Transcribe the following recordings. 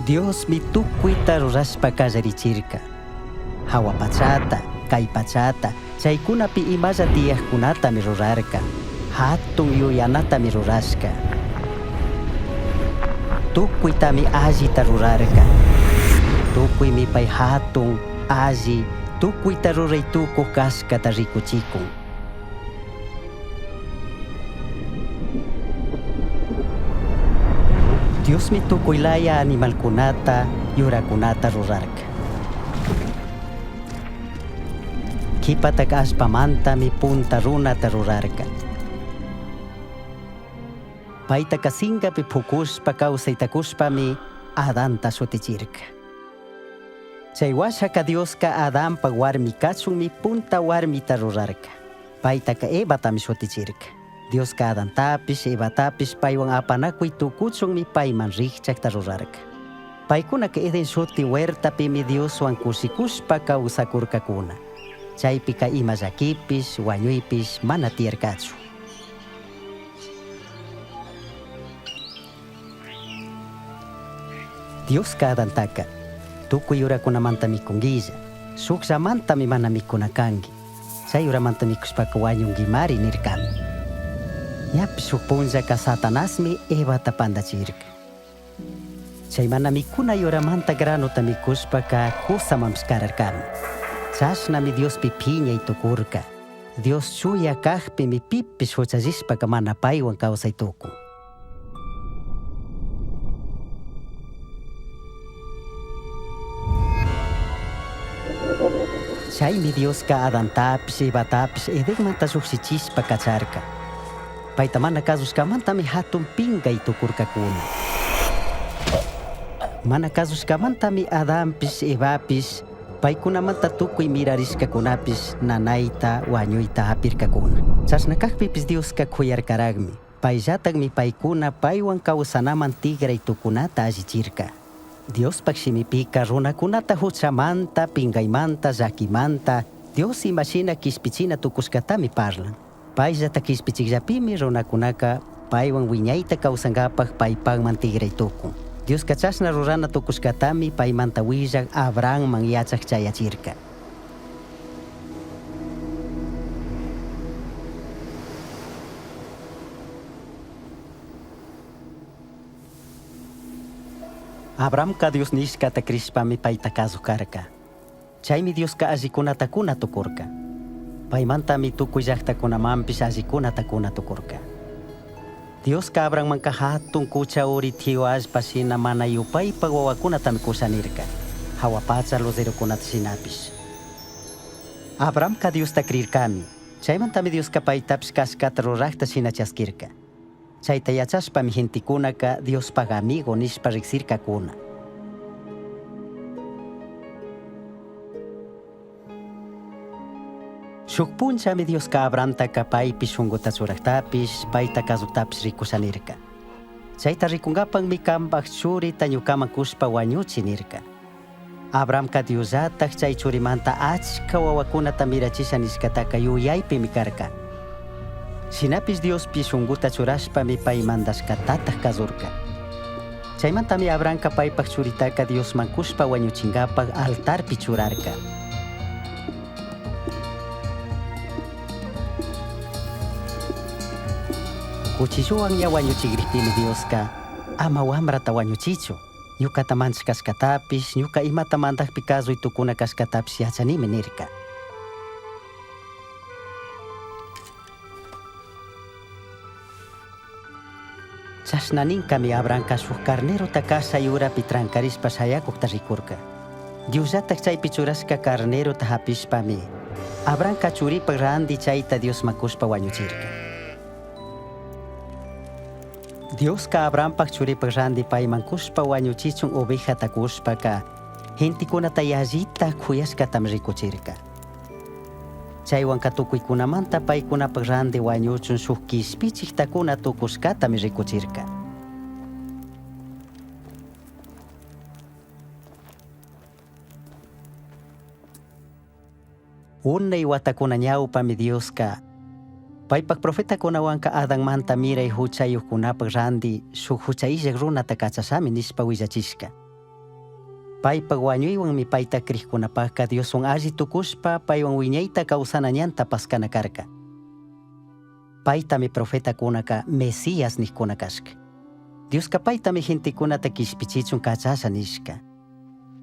Diosmi tucuita rurashpa callarichirca. Jahua pachata, cai pachata, chaicunapi imalla tiyajcunatami rurarca. Jatun yuyanatami rurashca. Tucuitami allita rurarca. Tucuimi pai jatun, alli, tucuita rurai tucuj cashcata ricuchicun. Diosmi tucui laya animalcunata, yuracunata rurarca. Q'uipataca allpamantami punta runata rurarca. Paitaca singapi pucushpa causaita cushpami Adanta shutichirca. Chai huashaca Diosca Adanpaj huarmi cachunmi punta huarmita rurarca. Paitaca Evatami shutichirca. Diosca Adantapish, Evatapish paihuan apanacui tucuchunmi paiman rijchajta rurarca. Paicunaca Edén shuti huertapimi Dioshuan cushicushpa causacurcacuna. Chaipica ima llaquipish, huañuipish mana tiyarcachu. Diosca Adantaca, Tucui yuracunamanta micunguilla, shujllamantami mana micuna cangui. Chai uramanta micushpaca huañunguimari nircami. Ñapish shuj punllaca Satanasmi Evata pandachirca. Chai mana micuna yuramanta granota micushpaca cusamanpish cararcami. Chashnami Diospi piñai tucurca. Dios chuya cajpimi pipish juchallishpaca mana paihuan causai tucun. Chaimi Diosca Adantapish, Evatapish Edenmanta llujshichishpa cacharca. Paita mana cazushcamantami jatun pingai tucurcacuna. Mana cazushcamantami Adanpish, Evapish, paicunamanta tucui mirarishcacunapish nanaita, huañuita japircacuna. Chashna cajpipish Diosca c'uyarcarajmi. Paillatajmi paicuna paihuan causanaman tigrai tucunata allichirca. Diospaj shimipica runacunata juchamanta, pingaimanta, llaquimanta, Dios ima shina quishpichina tucushcatami parlan. Paillata quishpichijllapimi runacunaca paihuan huiñaita causangapaj paipajman tigrai tucun. Diosca chashna rurana tucushcatami paimanta huillaj Abrahamman yachaj chayachirca. Abrahamca Dios nishcata crishpami paita cazuj carca. Chaimi Diosca allicunata cuna tucurca. Paimantami tucui llajtacunamanpish allicunata cuna tucurca. Diosca Abrahammanca jatun cucha uri thiu allpa shina mana yupaipaj huahuacunatami cusha nirca, jahua pacha luzerocunata shinapish. Abrahamca Diosta crircami. Chaimantami Diosca paitapish cashcata rurajta shina chasquirca. Chaita yachashpami gentecunaca Diospaj amigo nishpa rijsircacuna. Shuj punllami Diosca Abrahamtaca paipi shunguta churajtapish, paita cazujtapish ricusha nirca. Chaita ricungapajmi cambaj churita ñucaman cushpa huañuchi nirca. Abrahamca Diosllataj chai churimanta achca huahuacunata mirachisha nishcataca yuyaipimi carca. Shinapish Diospi shunguta churashpami pai mandashcatataj cazurca. Chaimantami Abrahamca paipaj churitaca Diosman cushpa huañuchingapaj altarpi churarca. Cuchillohuan ña huañuchigrijpimi Diosca, Ama huambrata huañuchichu. Ñucata manchaj cashcatapish, ñuca imata mandajpi cazui tucuna cashcatapish yachanimi nirca. Chashna nincami Abrahamca shuj carnerota casha yurapi trancarishpa shayacujta ricurca. Diosllataj chaipi churashca carnerota japishpami, Abrahamca churipaj randi chaita Diosman cushpa huañuchirca. Diosca Abrahampaj churipaj randi paiman cushpa huañuchichun ovejata cushpaca, gentecunata yallita juyashcatami ricuchirca. Chaihuanca tucuicunamanta paicunapaj randi huañuchun shuj quishpichijta cuna tucushcatami ricuchirca. Unai huatacuna ñaupami Diosca paipaj profetacunahuanca Adanmanta mirai juchayujcunapaj randi shuj jucha illaj runata cachashami nishpa huillachishca. Paypa wañuywanmi payta crijcunapajca Dioswan alli tucushpa paywan wiñayta causana ñanta pascana carca. Paytami profetacunaca Mesías nijcuna cashca. Diosca paytami gentecunata quishpichichun cachasha nishca.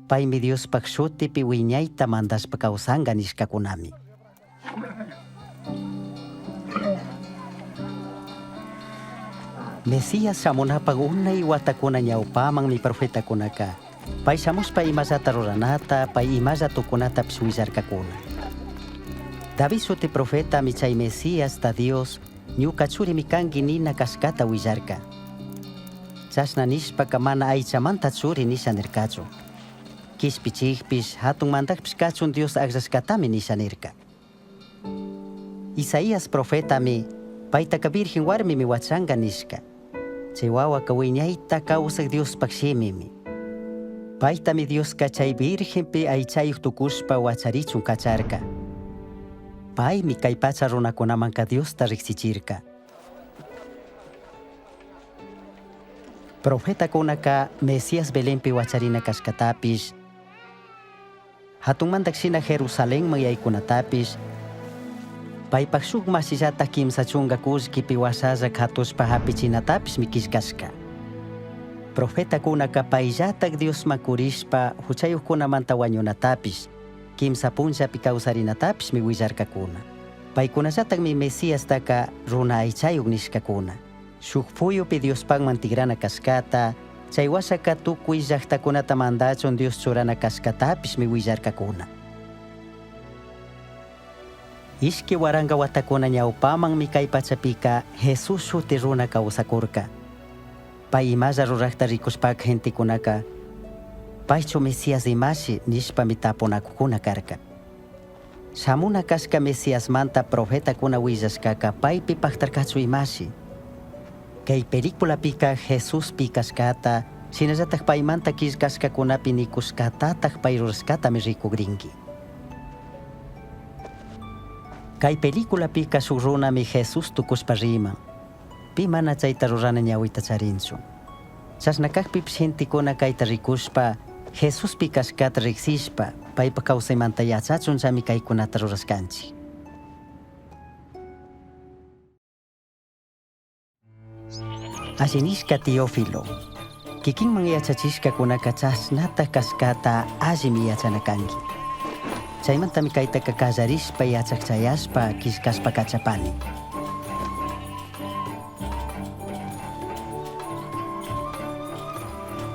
Paymi Diospaj shutipi wiñayta mandashpa causanga nishcacunami. Mesías shamunapaj unay huatacuna ñaupamanmi profetacunaca pay shamushpa imallata ruranata, pay imalla tucunatapish huillarcacuna. David shuti profetami chay Mesíasta Dios ñuca churimi cangui nina cashcata huillarca. Chashna nishpaca mana aichamanta churi nisha nircachu. Quishpichijpish, jatun mandajpish cachun Dios agllashcatami nisha nirca. Isaías profetami paytaca virgen warmimi huachanga nishca. Chay wawaca wiñayta causaj Diospaj shimimi. Paytami Diosca chay virgenpi aychayuj tucushpa huacharichun cacharca. Paymi kay pacha runakunamanka Diosta rijsichirca. Profetakunaka Mesías Belenpi huacharina cashcatapish, hatun mandaj shina Jerusalenman yaykunatapish, paypaj shuk mashillata kimsa chunga kullkipi washalla katushpa hapichinatapishmi killkashka. Profetakunaka payllatak Diosman kurishpa huchayuqkunamanta wañunatapish, kimsa punllapi kawsarinatapishmi willarkakuna. Paykunallatakmi Mesiastaka runa aychayuq nishkakuna. Shuk puyupi Diospakman tigrana kashkata, chay washaka tukuy llaqtakunata mandachun Dios churana kashkatapishmi willarkakuna. Ishki waranka watakuna ñawpamanmi kay pachapika Jesús shuti runa kawsakurka. Pay imalla rurajta rikushpaka gentekunaka paychu Mesías imashi nishpami tapunakukuna karka. Shamuna kashka Mesiasmanta profetakuna willashkaka paypi paktarkachu imashi. Kay peliculapika Jesús pi kashkata, shinallatak paymanta killkashkakunapi nikushkatatak pay rurashkatami rikugrinki. Kay peliculapika shuk runami Jesús tukushpa riman. Pi mana chayta rurana ñawita charinchu. Chashna kajpipish gentekuna kayta rikushpa Jesús pi kashkata riksishpa paypa kawsaymanta yachachunllami kaykunata rurashkanchik. Alli nishka Teófilo, kikinman yachachishkakunaka chashnatak kashkata allimi yachana kanki. Chaymantami kaytaka kallarishpa yachak chayashpa killkashpa kachapani.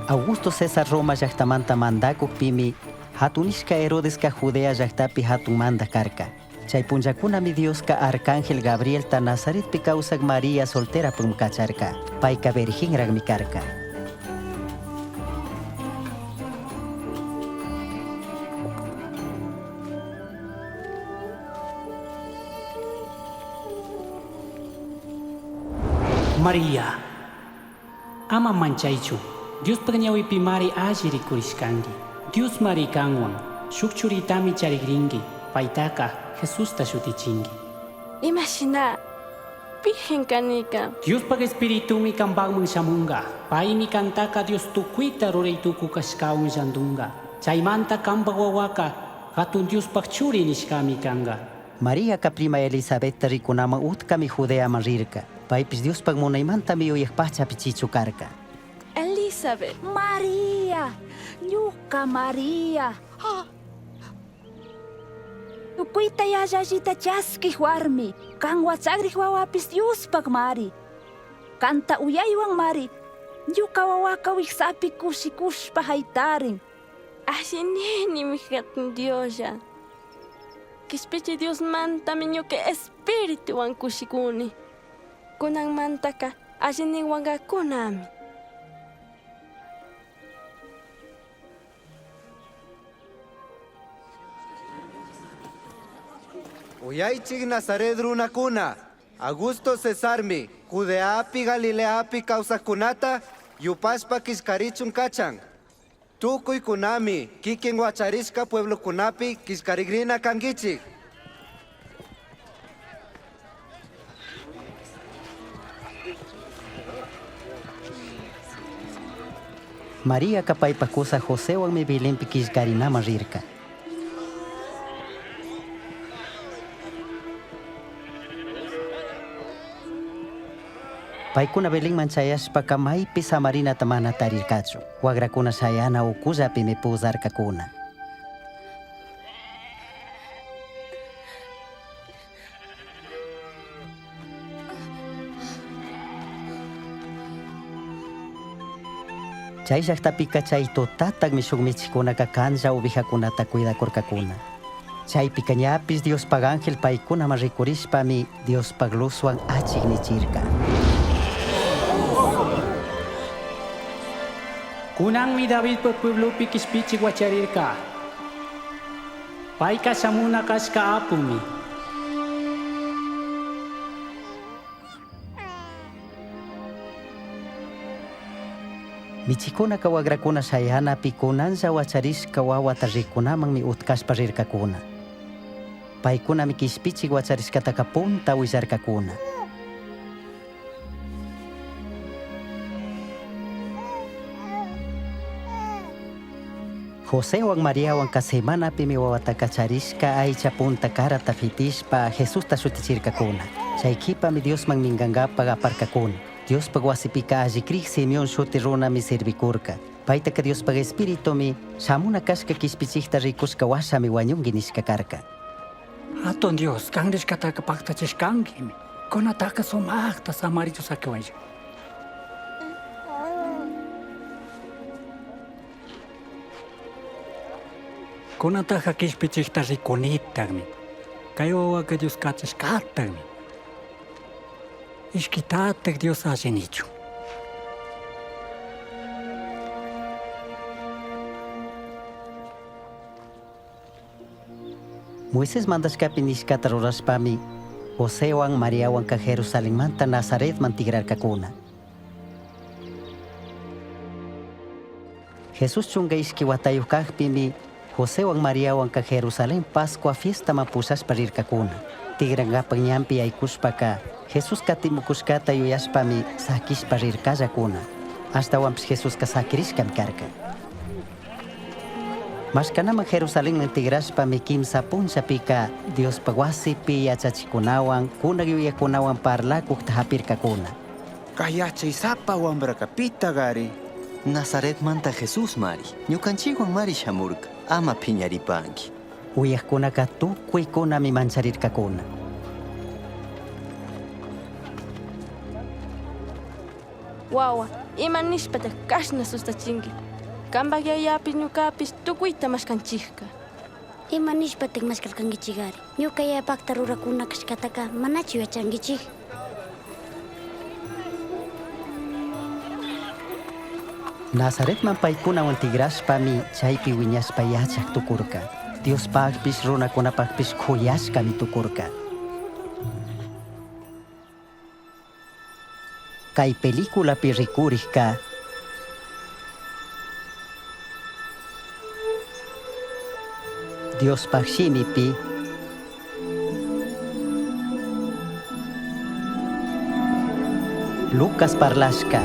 Augusto César Roma llaktamanta mandakukpimi hatunishka Herodeska Judea llaktapi hatun mandak karka. Chay punllakunami Dioska Arcángel Gabrielta Nazaretpi kawsak María soltera kacharka. Payka virginraqmi karka. María, ama manchaychu. Diospaj ñawipi mari alli rikurishkanki. Dios mari kanwan, shuk churitami charigrinki, paytaka Jesusta shutichinki. Imashina, virgen kanika. Diospaj espiritumi kanpakman shamunga. Paymi kantaka Dios tukuyta ruray tukushkawan llandunga. Chaymanta kanpak wawaka hatun Diospaj churi nishkami kanga. Mariaka prima Elisabetta rikunaman utkami Judeaman rirka. Paypish Diospaj munaymantami yuyaj pachapi chichu karka. Elizabeth. María, ñuka María. Tukuyta yallallita chaskij warmi, kan wachagrik wawapis Diospaj mari. Kanta uyaywan mari, ñuka wawaka wiksapi kushikushpa haytarin. Alli ninimi hatun Dioslla. Kishpichi Diosmantami ñuka espirituwan kushikuni. Kunanmantaka alli niwankakunami. Uyaychik Nazaret runakuna, Augusto Cesarmi, Judeapi Galileapi kawsaqkunata yupashpa killkarichun kachan. Tukuykunami kikin wacharishka pueblokunapi killkarigrina kankichik. Mariaca paipa cusa Josehuanmi Belenpi quillcarinaman rirca. Paicuna Belenman chayashpaca maypi samarinata mana tarircachu. Huagracuna shayana ucullapimi puzarcacuna. Chay llaqtapika chay tutataqmi shuk michikunaka kanlla ovejakunata cuidakurkakuna. Chaypika ñapis Diospaq ángel paykunaman rikurishpami Diospaq luzwan achik nichirka. Kunanmi Davidpa pueblopi kishpichik wacharirka. Payka shamuna kashka apumi. Michikunaka wagrakuna shayanapi kunanlla wacharishka wawata rikunamanmi utkashpa rirkakuna. Paykunami kishpichik wacharishkataka punta willarkakuna. Josewan Mariawanka semanapimi wawataka charishka aycha punta karata fitishpa Jesusta shutichirkakuna. Chay kipami Diosman minkankapaq aparkakuna. Diospaq wasipika alli krik Simeón shuti runami servikurka. Paytaka Diospaq Espiritumi shamuna kashka kishpichikta rikushka washami wañunki nishka karka. Hatun Dios, kan nishkataka paktachishkankimi. Kunataka sumaqta samarichu sakiwaylla. Kunataqa kishpichikta rikunitaqmi. Kay wawaka Dios kachashkataqmi. Ishkitataq Dios allinichu. Moisés mandashkapi nishkata rurashpami Josewan Mariawanka Jerusalenmanta Nazaretman tigrarkakuna. Jesús chunka ishki watayuq kaqpimi Josewan Mariawanka Jerusalén Pascua fiestaman pushashpa rirkakuna. Tigrankapak ñanpi yaykushpaka Jesús katimukushkata yuyashpami sakishpa rirkallakuna. Ashtawanpish Jesuska sakirishkami karka. Mashkanaman Jerusalenman tigrashpami kimsa punllapika Diospaq wasipi yachachikunawan kunak yuyakunawan parlakukta hapirkakuna. Kay yachaysapa wambraka pitaq ari? Nazaretmanta Jesús mari, ñukanchikwan mari shamurka, ama phiñaripanki. Uyakkunaka tukuykunami mancharirkakuna. Wawa, ima nishpataq kashna sustachinki. Kanpak yayapish ñukapish tukuyta mashkanchikka. Ima nishpatak mashkarkankichikari? Ñuka yayapakta rurakuna kashkataka manachu yachankichik? Nazaretman paykunawan tigrashpami chaypi wiñashpa yachak tukurka. Diospaqpish runakunapaqpish khuyashkami tukurka. Kay peliculapi rikurikka Diospaq shimipi Lucas parlashka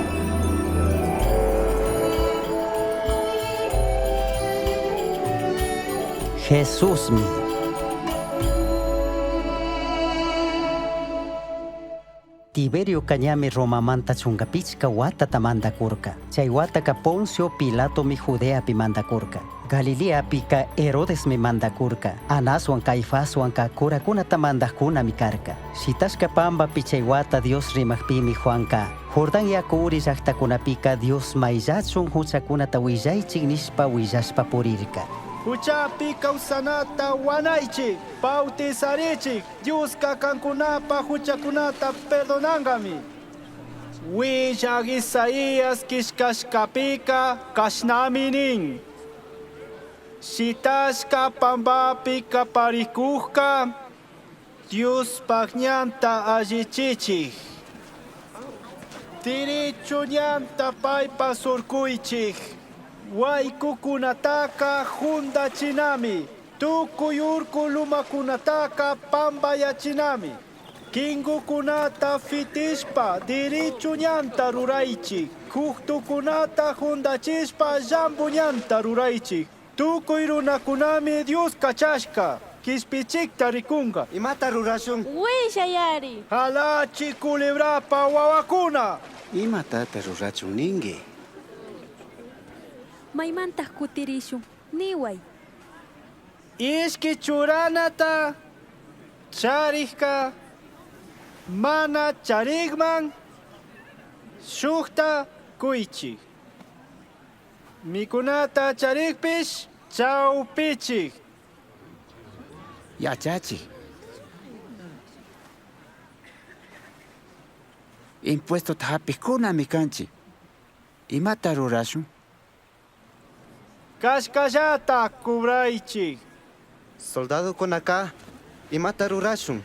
Jesusmi. Tiberio ñami Romamanta chunka pichka watata mandakurka. Chay wataka Poncio Pilatomi Judeapi mandakurka. Galileapika Herodesmi mandakurka. Anaswan Caifaswanka curakunata mandajkunami karka. Shitashka pambapi chay wata Dios rimajpimi Juanka. Jordán yaku uri llaqtakunapika Dios mayllachun huchakunata willaychik nishpa willashpa purirka. Huchapi kawsanata wanaychik, bautizarichik, Dioska kankunapa huchakunata perdonankami. Willaq Isaías killkashkapika kashnami nin. Shitashka pampapi kaparikujka, Diospaq ñanta allichichik. Dirichu ñanta paypa surkuychik. Waykukunataka jundachinami, tukuy urku lumakunataka pambayachinami. Kingukunata fitishpa dirichu ñanta ruraychik. Kuktukunata jundachishpa llampu ñanta ruraychik. Tukuy runakunami Dios kachashka. Kishpichikta rikunga. Imata rurashun? Willayari. Halachi kulebrapa wawakuna. Imatata rurachun ninki? Maymantaq kutirishun? Niway. Ishki churanata charikka mana charikman shukta kuychik. Mikunata charikpish chawpichik. Yachachik. Impuestota hapiqkunami kanchik. Imata rurashun? Kashkallata kubraychik. Soldadokunaka, imata rurashun?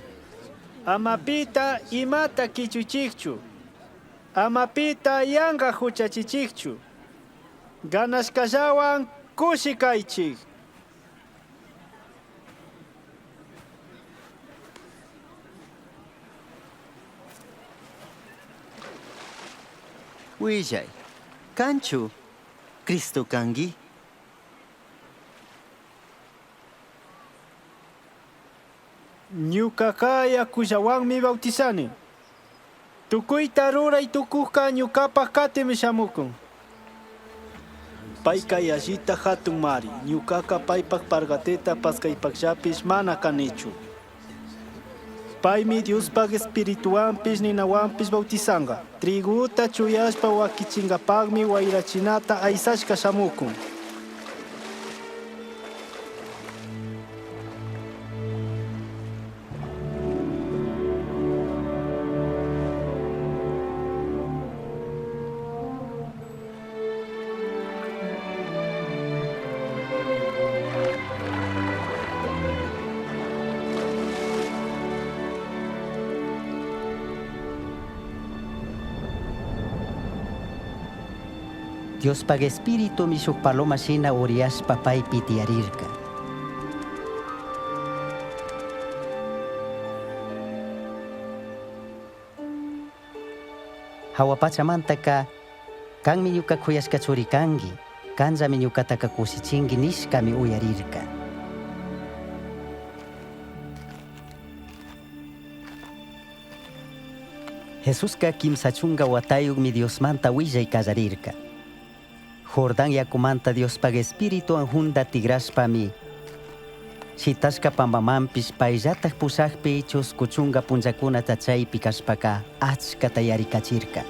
Amapita imata kichuchikchu. Amapita yanqa huchachichikchu. Ganashkallawan kushi kaychik. Willay, kanchu Cristo kanki? Ñukaqa yakullawanmi bautizani. Tukuyta ruray tukuqqa ñuqapaq qatimi shamukun. Payqa yallita hatun mari. Ñuqaqa paypaq pargateta paskaypaqllapish mana kanichu. Paymi Diospaq espirituwanpish ninawanpish bautizanqa. Triguta chuyashpa wakichinkapaqmi wayrachinata aysashka shamukun. Diospaq Espíritumi shuk paloma shina uriyashpa paypi tiyarirka. Hawa pachamantaka kanmi ñuka kuyashka churi kanki, kanllami ñukataka kushichinki nishkami uyarirka. Jesuska kimsa chunka watayuqmi Diosmanta willay qallarirka. Jordán yakumanta Diospaq Espirituwan hunda tigrashpami shitashka pampamanpish payllataq pushakpi chusku chunka punllakunata chaypi kashpaka achkata yarikachirka.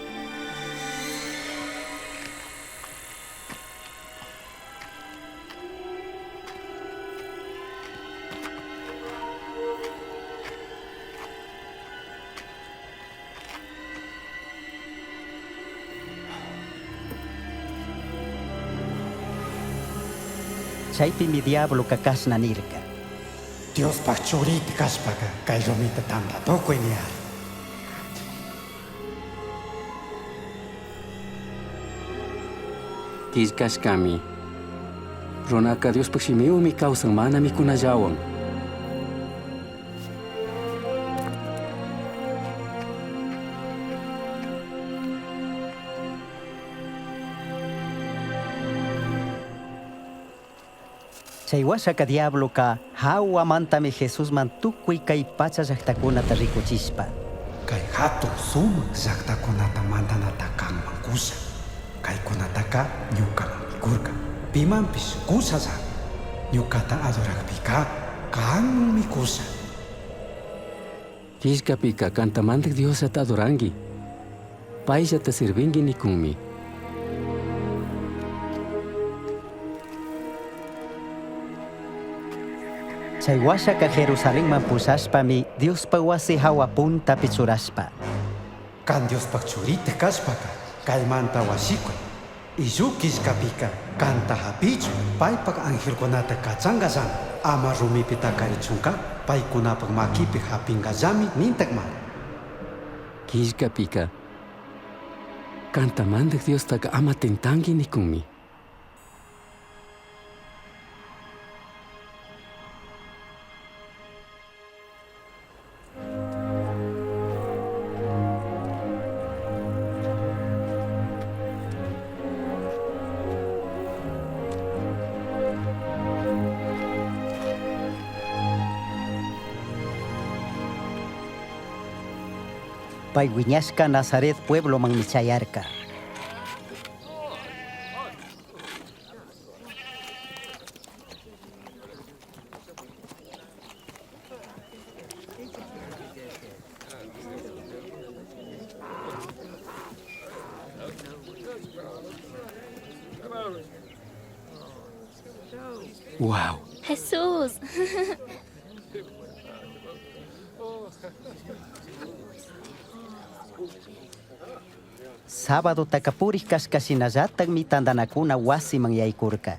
Chaypimi diabloka kashna nirka. Diospaq churita kashpaka kay rumita tanta tukuy niyari. Killkashkami. Runaka Diospaq shimiwanmi kawsan mana mikunallawan. Chay washaka diabloka hawamantami Jesusman tukuy kay pacha llaqtakunata rikuchishpa. Kay hatun sumaq llaqtakunata mandanata kanman kusha. Kaykunataka ñukamanmi kurka. Pimanpish kushallami. Ñukata adorakpika kanmanmi kusha. Killkapika kanta mandak Diosllata adoranki. Payllata sirvinki nikunmi. Chay washaka Jerusalenman pushashpami Diospa wasi hawa puntapi churashpa. Kan Diospaq churita kashpaka kaymanta washikuy. Illu killkapika kanta hapichun paypaq angelkunata kachankallami. Ama rumipi takarichunka paykunapaq makipi hapinkallami nintakmari. Killkapika kanta mandak Diostaka ama tentanki nikunmi. Pai huiñashca Nazaret pueblomanmi chayarca. Wow. Jesús. Sábado purij cashca shinallatajmi tandanacuna huasiman yaykurka.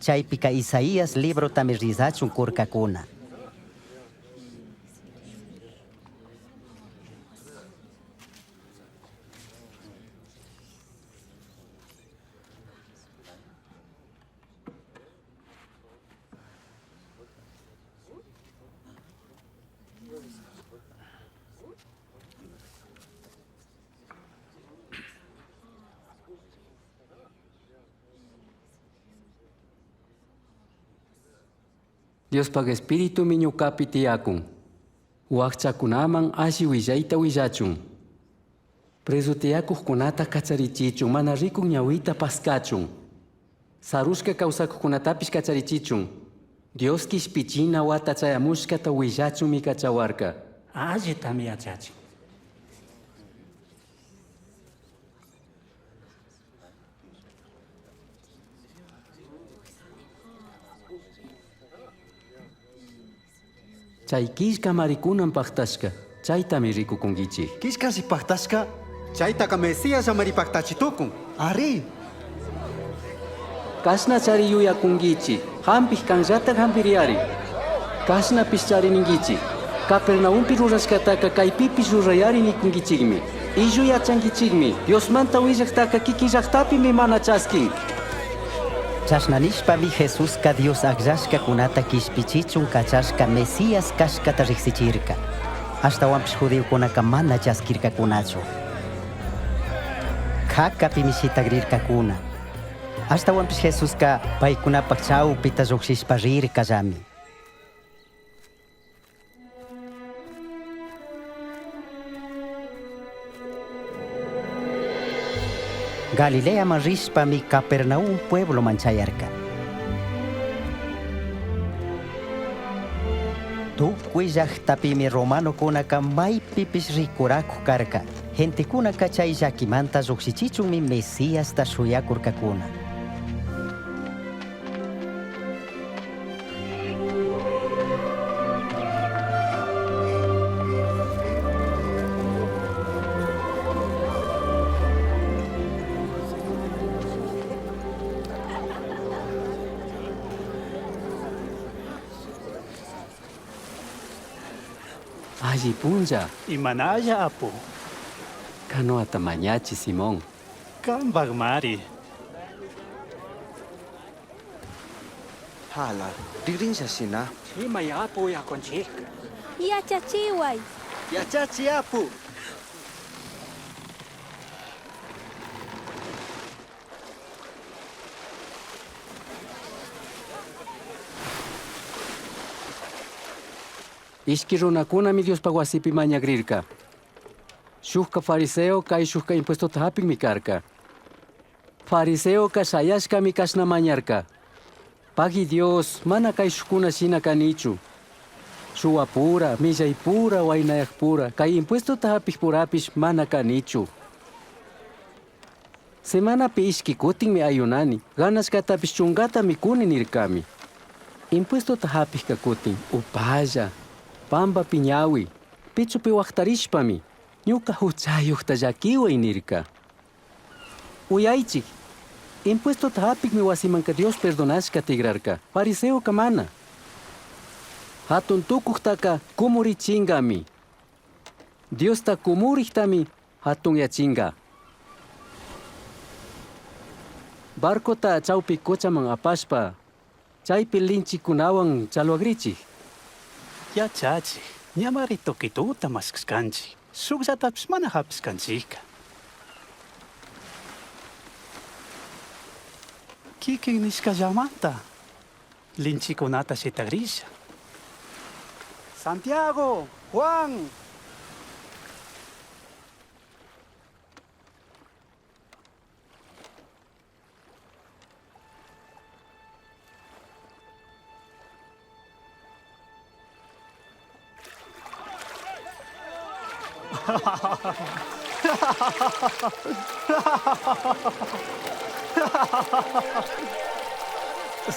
Chaypika Isaías librotami rizachun kurkakuna. Diospaj Espiritumi ñukapi tiyakun. Wakchakunaman alli willayta willachun. Preso tiyakuqkunata kacharichichun, mana rikuk ñawita paskachun. Sarushka kawsakuqkunatapish kacharichichun. Dios kishpichina wata chayamushkata willachunmi kachawarka. Allitami yachachin. Chay killka marikunan paqtashka, chaytami rikukunkichik. Killkashi paqtashka, chaytaka Mesías amari paqtachitukun. Ari. Kashna chari yuyakunkichik, hampik kanllatak hampiriyari. Kashnapish chari ninkichik, Capernaumpi rurashkataka kaypipish rurayari nikunkichikmi. Illu yachankichikmi, Diosmanta willaqtaka kikin llaqtapimi mana chaskin. Chashna nishpami Jesuska Dios akllashkakunata kishpichichun kachashka Mesías kashkata riksichirka. Ashtawanpish judiokunaka mana chaskirkakunachu. Kakapimi shitagrirkakuna. Ashtawanpish Jesuska paykunapak chawpita llukshishpa rirkallami. Galileaman rishpami Capernaum puebloman chayarka. Tukuy llaqtapimi romanokunaka maypipish rikurakuq karka. Gentekunaka chay llakimanta lluqshichichunmi Mesiasta shuyakurkakuna. Alli punlla. Imanalla apu. Canoata mañachi, Simón. Kambag mari. Hala, ririnlla shina. Imay apu yakunchik. Yachachiway. Yachachi apu. Ishki runakunami Diospaj wasipi mañakrirka. Shukka fariseo kayshukka impuestota hapikmi karka. Fariseoka shayashkami kashna mañarka. Pagui Dios, mana kayshukuna shina kanichu. Shuwapura, millaypura, waynayaqpura, kay impuestota hapikpurapish mana kanichu. Semanapi ishki kutinmi ayunani, ganashkatapish chunkata mikuni nirkami. Impuestota hapikka kutin, upalla, pambapi ñawi, pichupi waqtarishpami, ñuka huchayuqta llakiway nirka. Uyaychik, impuestota hapikmi wasimanka Dios perdonashka tigrarka, fariseoka mana. Hatun tukuqtaka kumurichinkami. Diosta kumuriqtami hatunyachinka. Barcota chawpi quchaman apashpa, chaypi linchikunawan chalwagrichik. Yachachi, ñamari tukituta mashkashkanchik. Shukllatapish mana hapishkanchikka. Kikin nishkallamanta linchikunata shitagrisha. Santiago, Juan.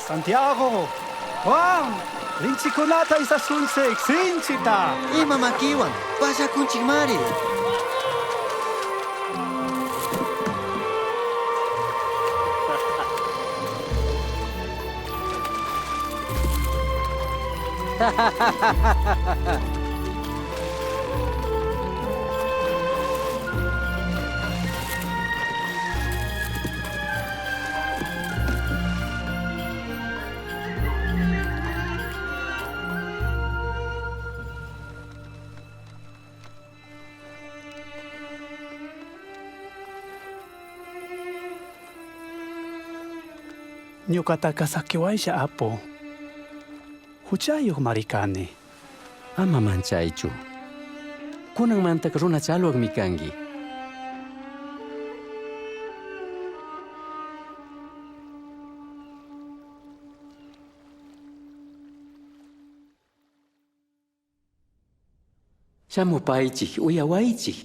Santiago, Juan, linchikunata isasunchik, sinchita. Ima makiwan, pallakunchikmari. Ñuqataka saqiwaylla apu. Huchayuq marikani. Ama manchaychu. Kunanmantaka runa challwaqmi kanki. Shamupaychik, uyawaychik.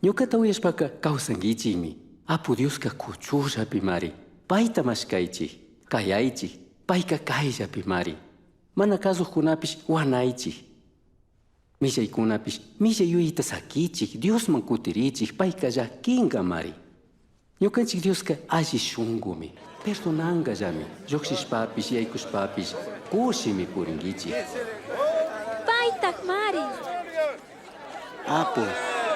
Ñuqata uyashpaka kawsankichikmi. Apu Dioska kuchullapimari. Payta mashkaychik, kayaychik, payka kayllapimari. Mana kasuqkunapish wanaychik. Millaykunapish millay yuyayta sakichik, Diosman kutirichik, payka llakinkamari. Ñukanchik Dioska alli shunqumi, perdonankallami, lluqshishpapish yaykushpapish kushimi purinkichik. Paytak mari. Apu,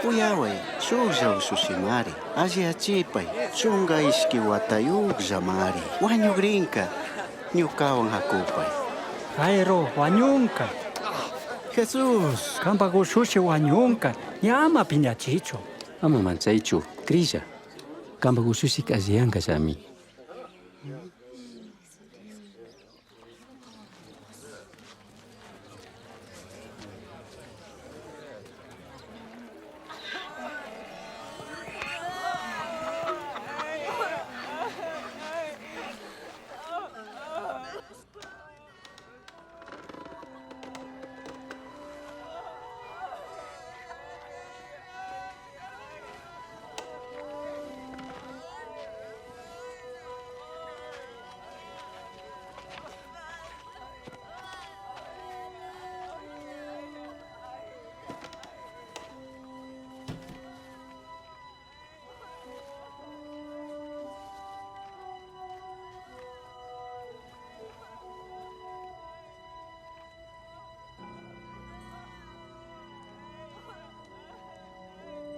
uyaway, shuklla ushushinmari, alliyachipay, chunka ishki watayuqllamari, wañukrinka, ñukawan hakupay. Jairo, wañunka. Jesús, kampak ushushi wañunka, ña ama piñachichu. Ama manchaychu, krilla. Kampak ushushika alliyankallami.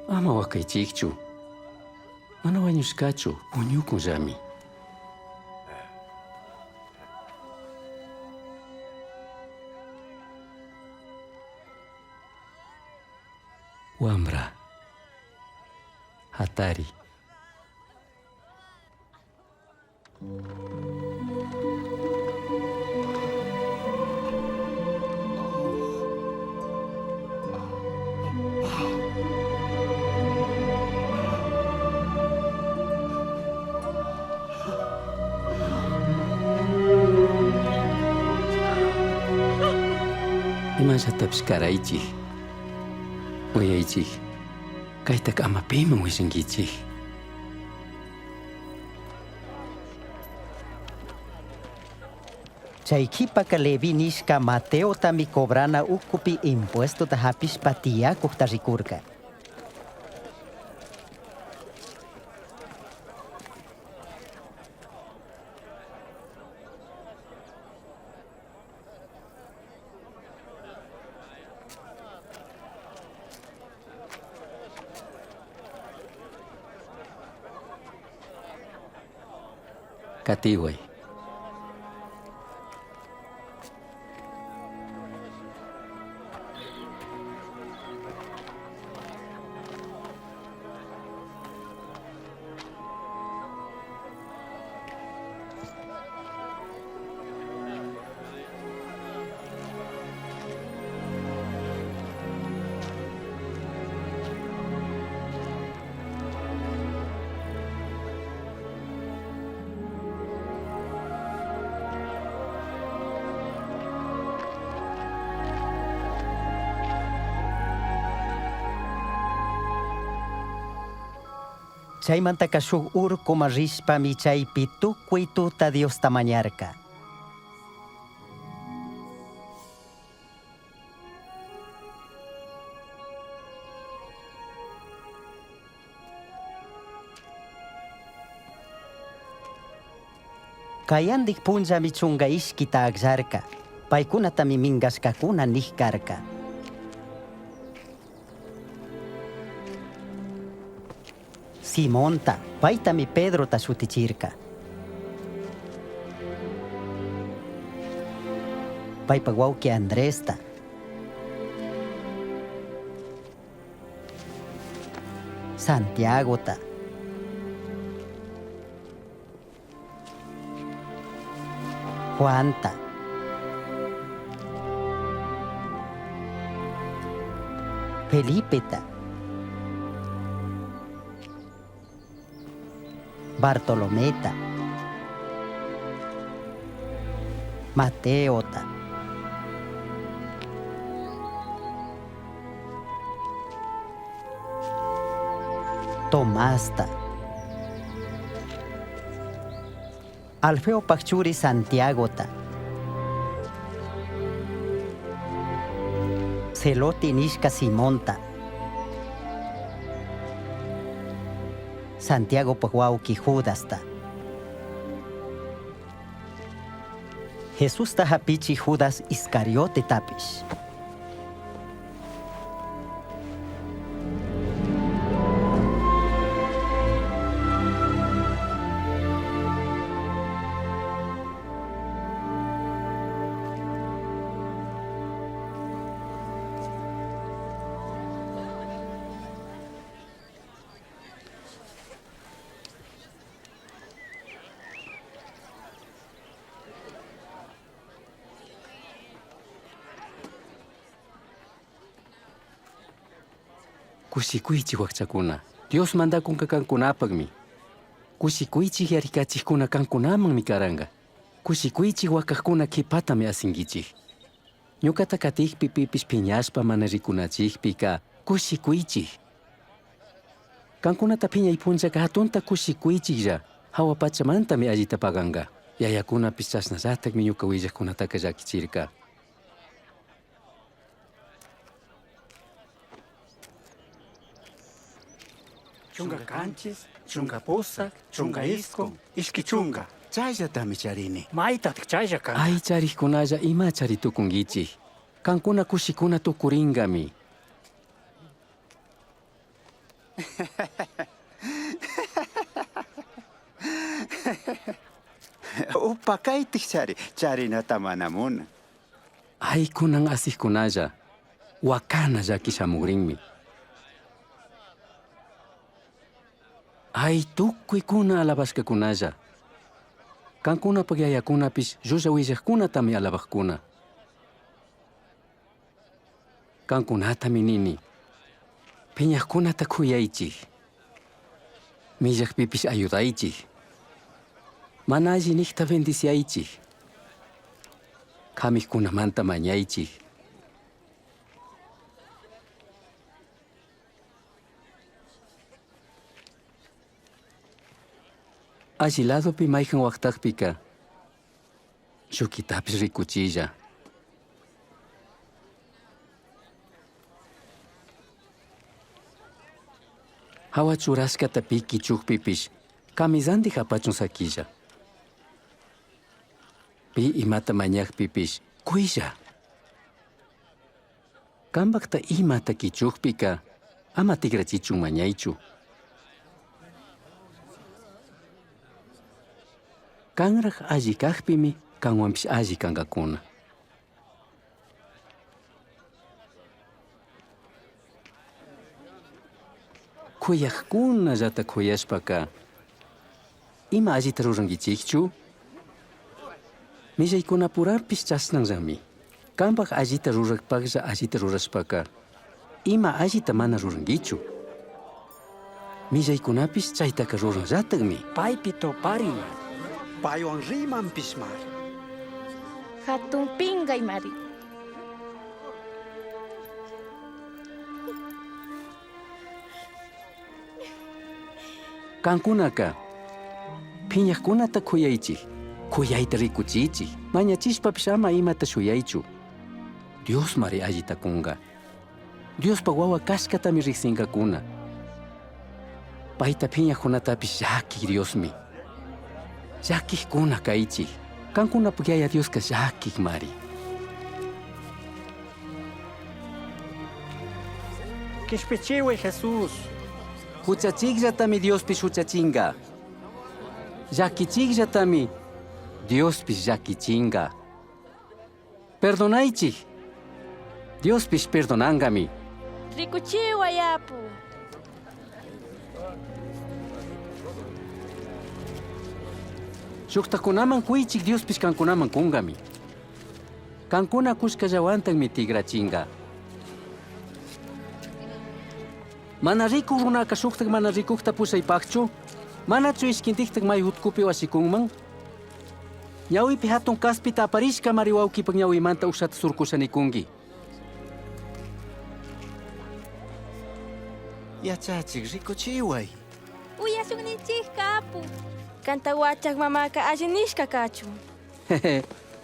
Ama wakaychikchu. Mana wañushkachu, puñukunllami. Wambra. Hatari. Imallatapish karaychik. Uyaychik. Kaytaka ama piman willankichik. Chay qhipaka Leví nishka Mateotami cobrana ukupi impuestota hapishpa tiyakukta rikurka. Katiway. Chaymantaca shuk urcuman rishpami chaypi tucui tuta Diosta mañarca. Cayandik punllami chunga ishquita agllarca. Paicunatami mingashcacuna nij carca. Simonta, paitami Pedrota shutichirca. Paipa huauqui Andresta. Santiagota. Juanta. Felipeta. Bartolometa. Mateota. Tomasta. Alfeo Pachuri Santiagota. Celoti nishka Simonta. Santiago huauqui Judasta. Jesusta hapichi Judas Iscariote tapish. Kushikuychik wakchakuna. Dios mandakunka kankunapaqmi. Kushikuychik yarikachikkuna kankunamanmi karanka. Kushikuychik wakaqkuna qhipatami asinkichik. Ñuqata katikpi pipish phiñashpa mana rikunachikpika kushikuychik. Kankunata phiñay punllaka hatunta kushikuychiklla hawa pachamantami allita paganka. Yayakunapish chashnallatakmi ñuka willaqkunataka llakichirka. Chunga kanchis, chunga pusak, chunga isqun, ishki chunga. Chayllatami charini. Maytataq chaylla kan? Ay charikkunalla ima chari tukunkichik. Kankuna kushikuna tukurinkami. Upa kaytik chari, charinata mana munan. Ay kunan asikkunalla, wakana llaki shamukrinmi. Ay tukuykuna alabashkakunalla. Kankunapak yayakunapish llulla willaqkunatami alabaqkuna. Kankunatami nini. Phiñaqkunata khuyaychik. Millaqpipish ayudaychik. Mana alli niqta bendiciaychik. Qhamiqkunamanta mañaychik. Alli ladopi mayqan waqtaqpika shukitapish rikuchilla. Hawa churashkata pi kichukpipish camisantik apachun sakilla. Pi imata mañaqpipish kuylla. Kampakta imata kichukpika ama tikrachichun mañaychu. Kanraq alli kaqpimi kanwanpish alli kankakuna. Khuyaqkunallata khuyashpaka ima allita rurankichikchu? Millaykunapurapish chashnanllami. Kampaq allita rurakpaqlla allita rurashpaka ima allita mana rurankichu. Millaykunapish chaytaka ruranllatakmi. Paypi tuparin. Paywan rimanpish mari. Hatun pinkaymari. Kankunaka phiñajkunata khuyaychik, khuyayta rikuchichik, mañachishpapish ama imata shuyaychu. Diosmari allita kunga. Diospaj wawa kashkatami riksinkakuna. Payta phiñajkunatapish llakij Diosmi. Llakijkuna kaychik, kankunapaj Yaya Dioska llakijmari. Quishpichihuai, Jesús. Huchachikllatami Diospish huchachinga. Llakichikllatami Diospish llakichinga. Perdonaychik. Diospish perdonankami. Rikuchiway apu. Shuktakunaman kuychik Diospish kankunaman kunkami. Kankuna kushkallawantakmi tikrachinka. Mana rikuk runaka shuktak mana rikukta pushaypakchu? Manachu ishkintiktak may utkupi wasikunman? Ñawipi hatun kaspita aparishka mari wawkipak ñawimanta ushata surkusha nikunki. Yachachik, rikuchiway. Uyashunninchikka apu. Kanta wachak mamaka alli nishka kachun.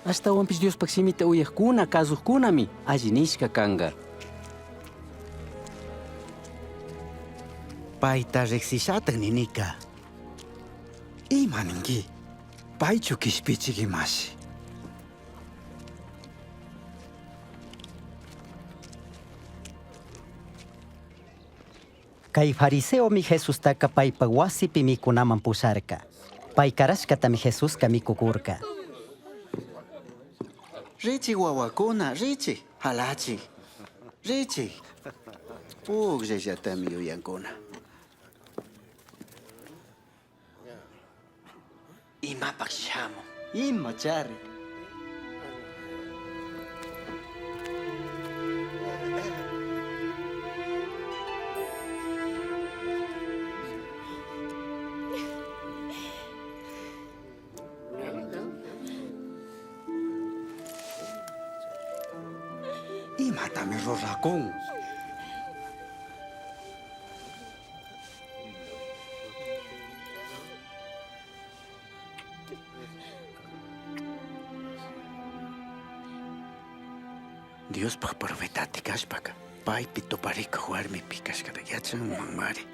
Ashtawanpish Diospaj shimita uyajkuna kazujkunami alli nishka kanka. Payta riqsishataq ninika. Ima ninki? Paychu kishpichik imashi? Kay fariseomi Jesustaka paypa wasipi mikunaman pusharka. Pay karashkatami Jesuska mikukurka. Richik wawakuna, richik, halachik. Richik. Pukllallatami yuyankuna. Imapak shamun. Imachari. Imatami rurakun? Diospaj profetati kashpaka paypi tuparikuq warmipi kashkata yachanmanmari.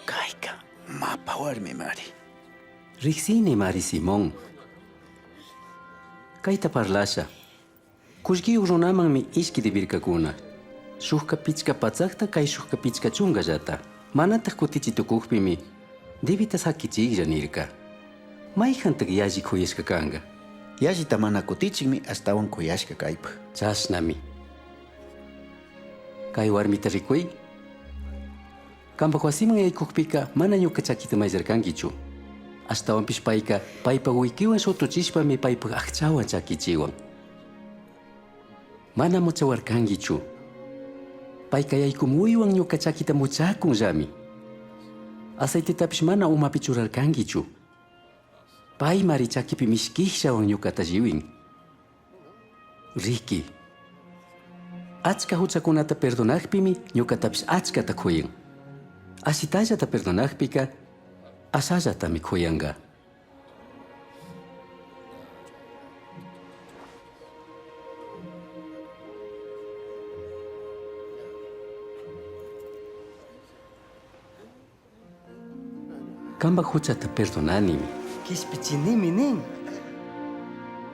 Kayka mapa warmimari. Riksini mari Simón. Kayta parlasha. Kullkiyuq runamanmi ishki dibirkakuna. Shukka pichka patsakta kay shukka pichka chunkallata. Manataq kutichi tukukpimi dibita sakichiklla nirka. Mayqantaq yalli khuyashka kanka? Yallita mana kutichikmi ashtawan khuyashka kaypaq. Chashnami. Kay warmita rikuy. Kanpak wasiman yaykukpika mana ñuka chakita mayllarkankichu. Ashtawanpish payka paypak wikiwan shutuchishpami paypak aqchawan chakichiwan. Mana muchawarkankichu. Payka yaykumuywan ñuka chakita muchakunllami. Aceitetapish mana umapi churarkankichu. Paymari chakipi mishkijllawan ñukata lliwin. Riki. Achka huchakunata perdonakpimi ñukatapish achkata khuyan. Ashitallata perdonakpika ashallatami khuyanka. Kanpak huchata perdonanimi. Kishpichinimi nin.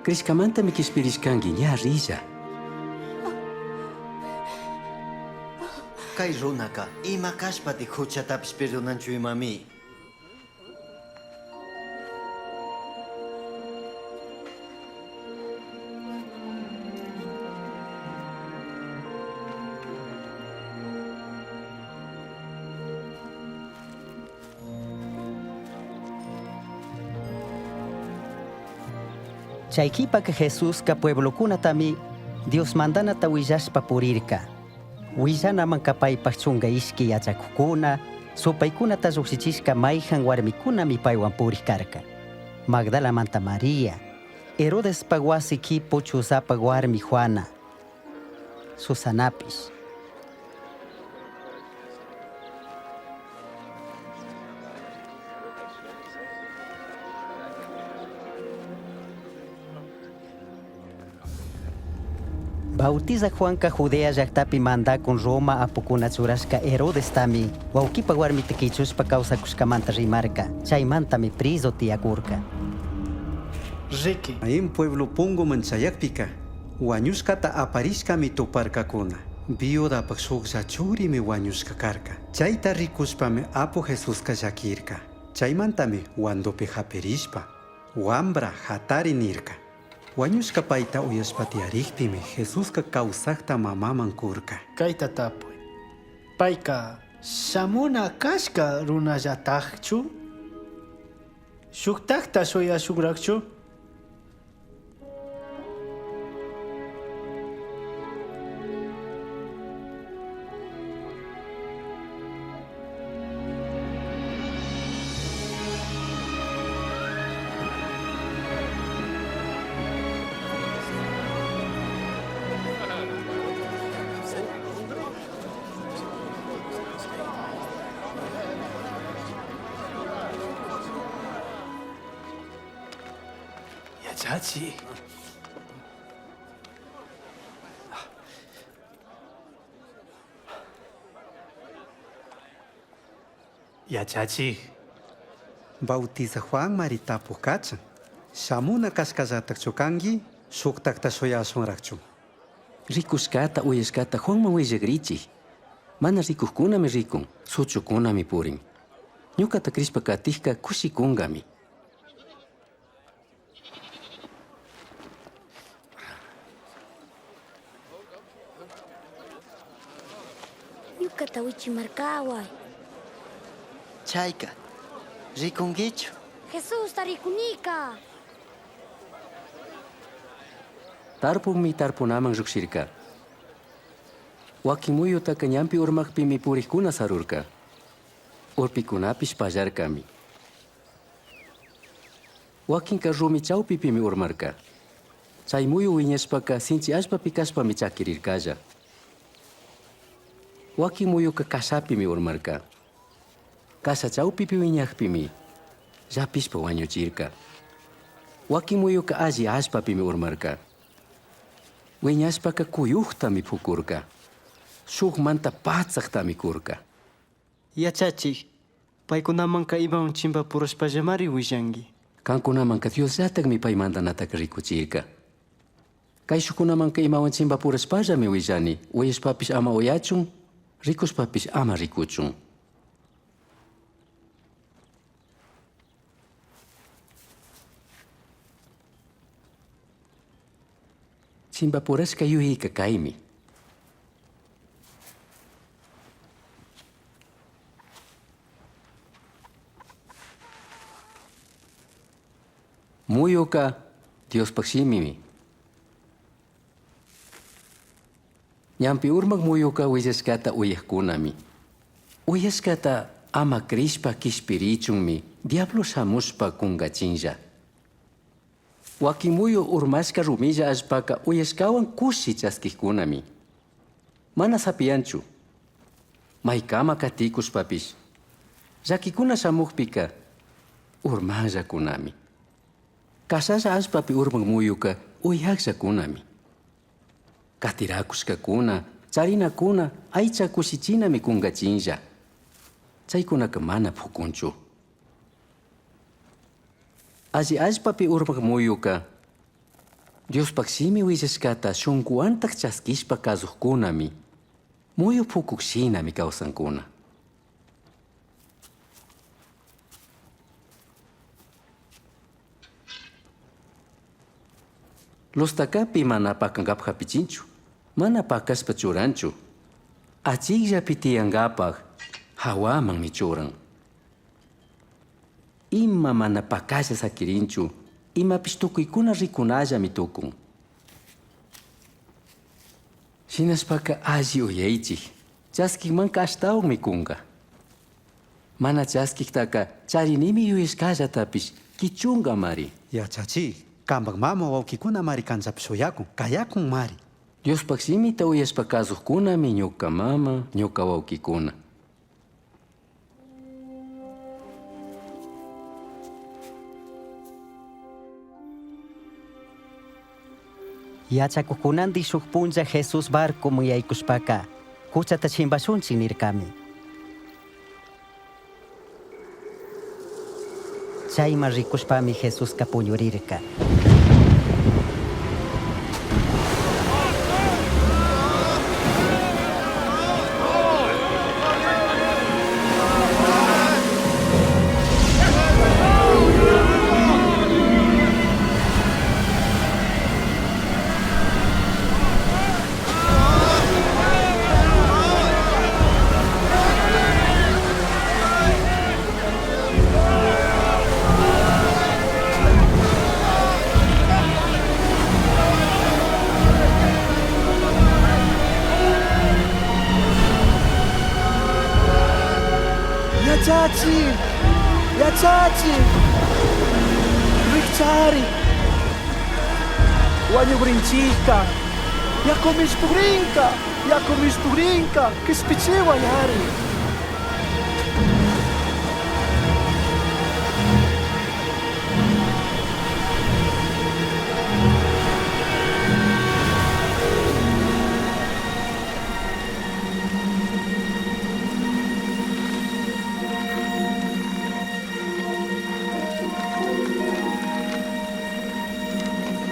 Crishkamantami kishpirishkanki ña rilla. Kay runaka ima kashpatik huchatapish perdonanchu imami. Chay kipaka Jesuska pueblokunatami Dios mandanata willashpa purirka. Willanamanka paypaj chunka ishki yachakukuna, supaykunata llukshichishka mayjan warmikunami paywan purik karka. Magdalamanta María, Herodespa wasi kipu Chuzapa warmi Juana, Susanapish. Bautizaj Juanca Judea llajtapi mandacun Roma apucuna churashca Herodestami huauquipa huarmita quichushpa causacushcamanta rimarca. Chaimantami prizo tiyacurca. Riqui. Naín pueblo punguman chayakpika, wañushkata aparishkami tuparkakuna. Viudapak shuklla churimi wañushka karka. Chayta rikushpami Apu Jesuska llakirka. Chaymantami wandupi hapirishpa, wambra hatari nirka. Wañushka payta uyashpa tiyarikpimi Jesuska kawsakta mamaman kurka. Kayta tapuy. Payka shamuna kashka runallatakchu? Shuktakta shuyashunrakchu? Yachachi. Yachachi. Bautiza Juan mari tapuj kachan. Shamuna kashkallatakchu kanki, shuktakta shuyashunrakchu. Rikushkata uyashkata Juanman willagrichik. Mana rikukkunami rikun, suchukunami purin. Ñukata crishpa katikka kushikunkami. Ñukata wichimarkaway. Chayka, rikunkichu? Jesusta rikunika. Tarpukmi tarpunaman llukshirka. Wakin muyutaka ñanpi urmakpimi purikkuna sarurka. Urpikunapish pallarkami. Wakinka rumi chawpipimi urmarka. Chay muyu wiñashpaka sinchi allpapi kashpami chakirirkalla. Wakin muyuka kashapimi urmarka. Kasha chawpipi wiñakpimi llapishpa wañuchirka. Wakin muyuka alli allpapimi urmarka. Wiñashpaka kuyuktami pukurka. Shukmanta patsaktami kurka. Yachachik, paykunamanka imawan chimpapurashpallamari willanki. Kankunamanka Diosllatakmi pay mandanataka rikuchirka. Kayshukunamanka imawan chimpapurashpallami willani, uyashpapish ama uyachun, rikushpapish ama rikuchun. Chimpapurashka yuyayka kaymi. Muyuka Diospaj shimimi. Ñanpi urmak muyuka willashkata uyakkunami. Uyashkata ama crishpa kishpirichunmi diablo shamushpa kunkachinlla. Wakin muyu urmashka rumilla allpaka uyashkawan kushi chaskikkunami. Mana sapiyanchu. Maykama katikushpapish. Llakikuna shamukpika urmanllakunami. Kashalla allpapi urmak muyuka uyakllakunami. Katirakushkakuna, charinakuna, aycha kushichinami kunkachinlla. Chaykunaka mana pukunchu. Alli allpapi urmak muyuka Diospaj shimi willashkata shunkuwantak chaskishpa kazukkunami. Muyu pukuk shinami kawsankuna. Lostakapi mana pakankapak hapichinchu, mana pakashpa churanchu. Achikllapi tiyankapak hawamanmi churan. Ima mana pakasha sakirinchu, imapish tukuykuna rikunallami tukun. Shinashpaka alli uyaychik, chaskikmanka ashtawanmi kunka. Mana chaskiktaka charinimi yuyashkallatapish kichunkamari. Yachachik, kampak mama wawkikuna mari kanchapi shuyakun, kayakun mari. Diospaj shimita uyashpa kazukkunami ñuka mama, ñuka wawkikuna. Yachacujcunandi shuj punlla Jesús barcoman yaycushpaca cuchata chimbashunchij nircami. Chaiman ricushpami Jesusca puñurirca. Yachachij! Yachachij! Rijchari! Wañugrinchijka! Yaku mishpugrinka! Yaku mishpugrinka! Kishpichiway ari!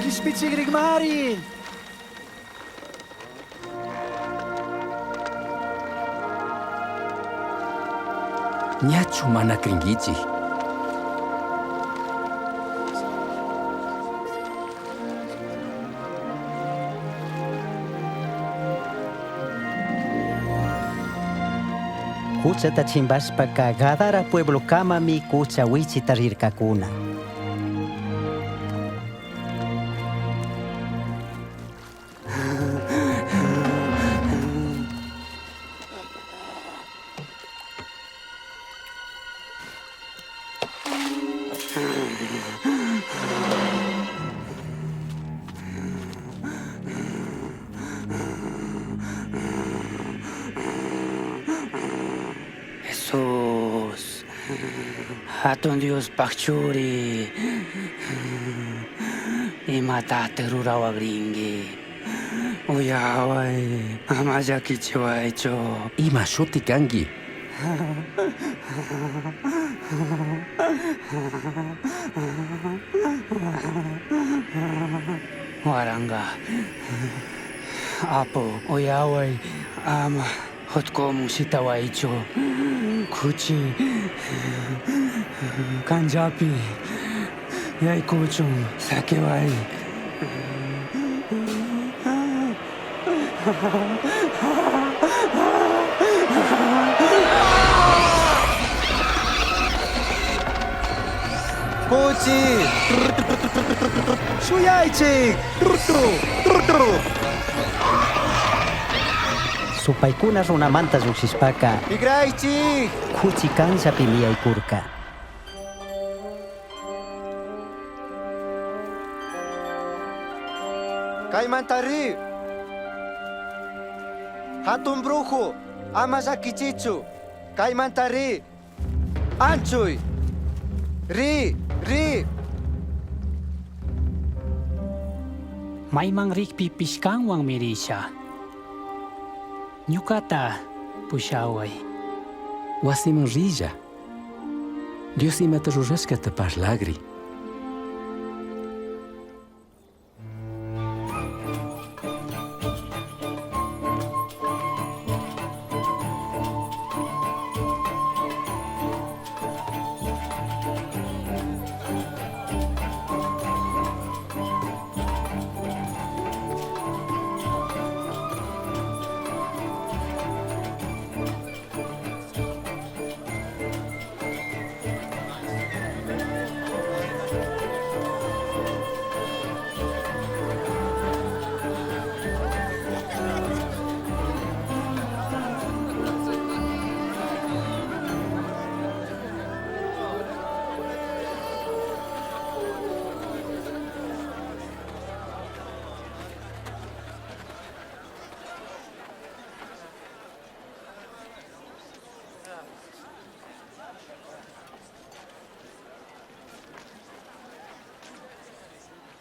Kishpichigrikmari! Ñachu mana cringuichij? Cuchata chimbashpaca Gadara pueblokamami cucha huichita rircacuna. Jesús, hatun Diospaj churi, imatataj rurawakrinki? Uyaway, ama llakichiwaychu. Ima shuti kanki? Waranga. Apu, uyaway, ama utcuman shitawaychu. Kuchi kanllapi yaykuchun saquiway. Kuchi! Shuyaychik! Supaicuna runamanta llujshishpaca Tigraychik! Kuchi kanllapimi yaykurka. Kaymanta ri! Hatun brujo! Ama llakichichu! Kaymanta ri! Anchuy! Ri! Ri! Maiman rikpipish kanwanmi risha. Ñukata pushaway. Wasiman rilla. Dios imata rurashkata parlagri.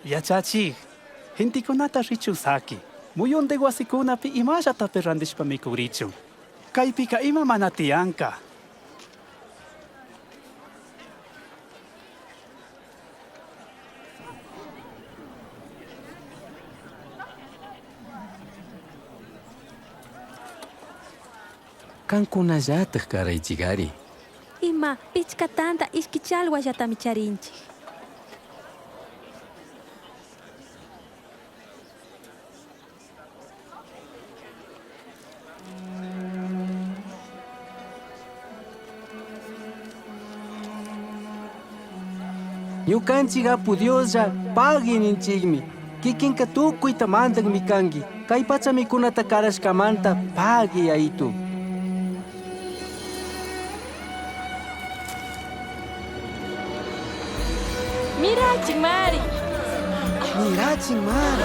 Yachachij, Gentecunata richun saqui. Muyundik huasicunapi imallatapish randishpa mikugrichun. Kaypika ima mana tiyanka. Kankunallataj karaychikari. Ima, pichka tanta ishki challwallatami charinchik. Ñukanchik Apu Dioslla pagui ninchikmi. Kikinka tukuyta mandakmi kanki. Kay pacha mikunata karashkamanta pagui Yayitu. Mirachin mari. Mirachin mari.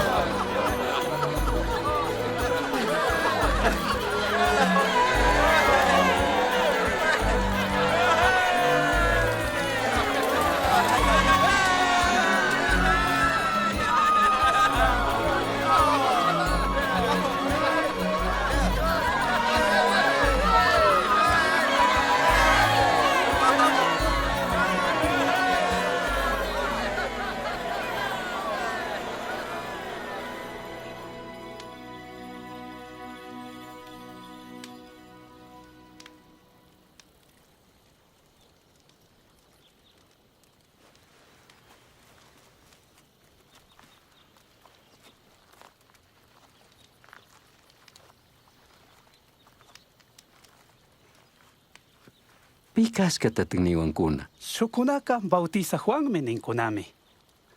Pi kashkatatak niwankuna? Shukunaka Bautiza Juanmi ninkunami.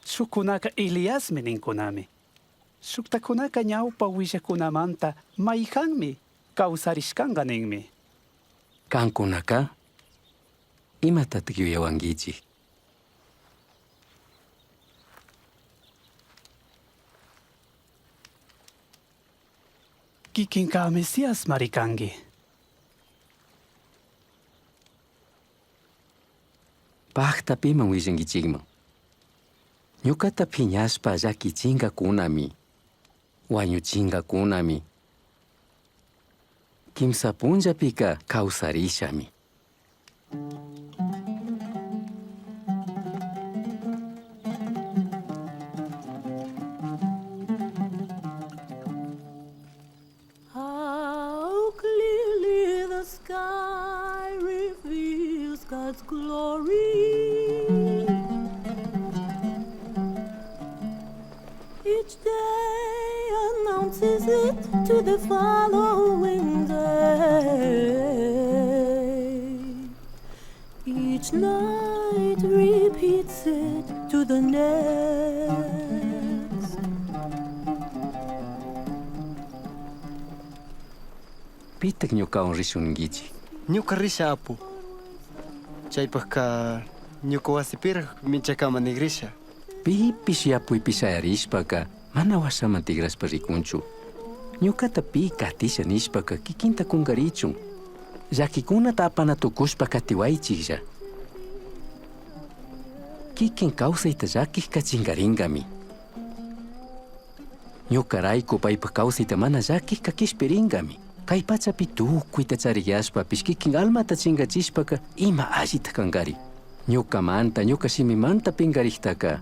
Shukunaka Eliasmi ninkunami. Shuktakunaka ñawpa willakunamanta mayhanmi kawsarishkanka ninmi. Kankunaka? Imatatak yuyawankichik? Kikinka Mesías marikanki. Pakta piman willankichikman. Ñukata phiñashpa llakichinkakunami. Wañuchinkakunami. Kimsa punllapika kawsarishami. How clearly the sky reveals God's glory. Each day announces it to the following day. Each night repeats it to the next. Pitak ñukawan rishun ninkichik? Ñuka risha apu. Chaypajka ñuka wasipiraj michakama nigrisha. Pipish yapuypi shayarishpaka mana washaman tigrashpa rikunchu. Ñukata pi katisha nishpaka kikinta kunkarichun. Llakikunata apana tukushpa katiwaychiklla. Kikin kawsayta llakikka chinkarinkami. Ñukarayku paypak kawsayta mana llakikka kishpirinkami. Kay pachapi tukuyta chariyashpapish kikin almata chinkachishpaka ima allita kankari. Ñukamanta, ñuka shimimanta pinkariktaka.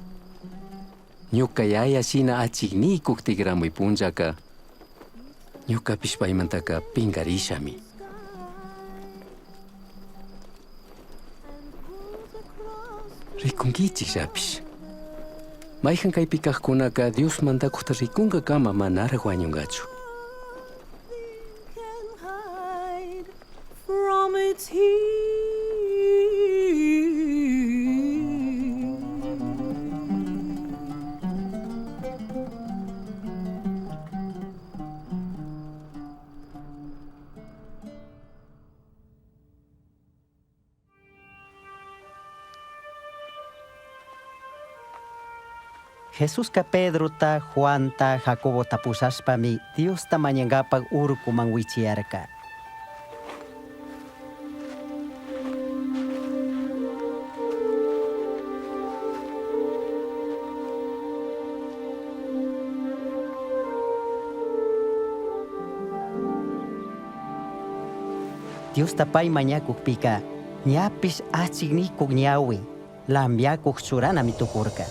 Ñuka yaya shina achiknikuk tigramuy punllaka. Ñukapish paymantaka pinkarishami. Rikunkichikllapish. Mayhan kaypi kaqkunaka Dios mandakuqta rikunkakama manaraq wañunkachu. Hide from its heat. Jesusca Pedrota, Juanta, Jacobota pushashpami Diosta mañankapak urkuman wichiyarka. Diosta pai mañacujpica, ñapish achiknikuj ñawi, lambiakuj churanami tukurka.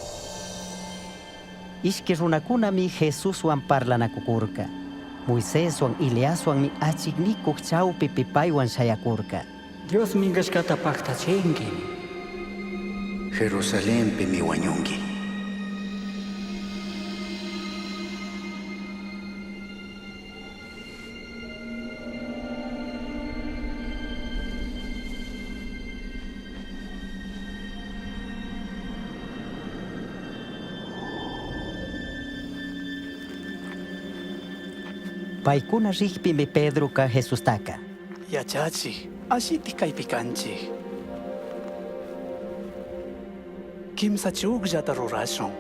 Ishki runakunami Jesuswan parlanakukurka. Moiseswan Eliaswanmi achiknikuj chawpipi paywan shayakurka. Dios minkashkata paktachinki. Jerusalenpimi wañunki. Paykuna rikpimi Pedroka Jesustaka. Yachachik, allitik kaypi kanchik. Kimsa chukllata rurashun.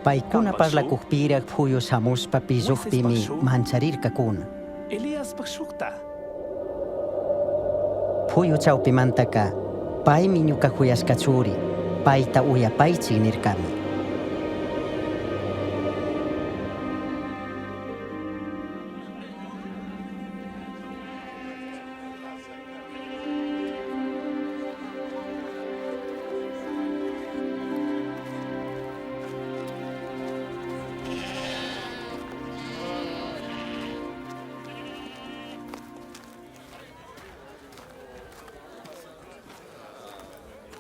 Paykuna parlakukpirak puyu shamushpa pillukpimi mancharirkakuna. Eliaspaj shukta. Puyu chawpimantaka paymi ñuka kuyashka churi, payta uyapaychik nirkami.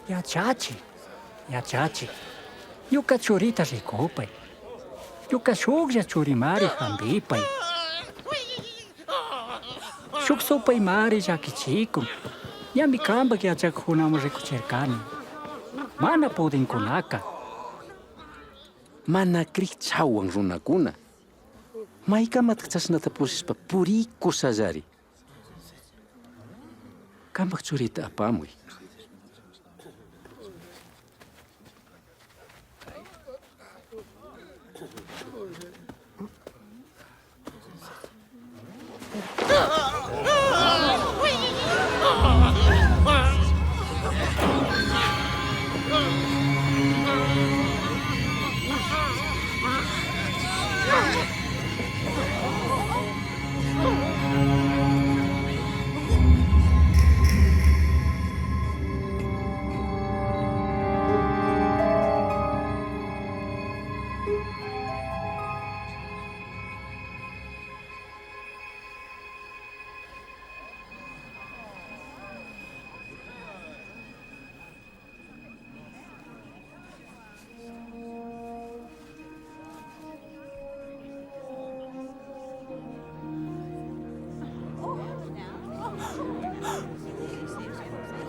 Yachachi, yachachi. Ñuka churita rikupay. Ñuka shuklla churimari hampipay. Shuk supaymari llakichikun. Ñami kanpak yachakuqkunaman rikuchirkani. Mana pudinkunaka. Mana krik chawan runakuna. Maykamataq chashnata purishpa purikushallari. Kanpak churita apamuy.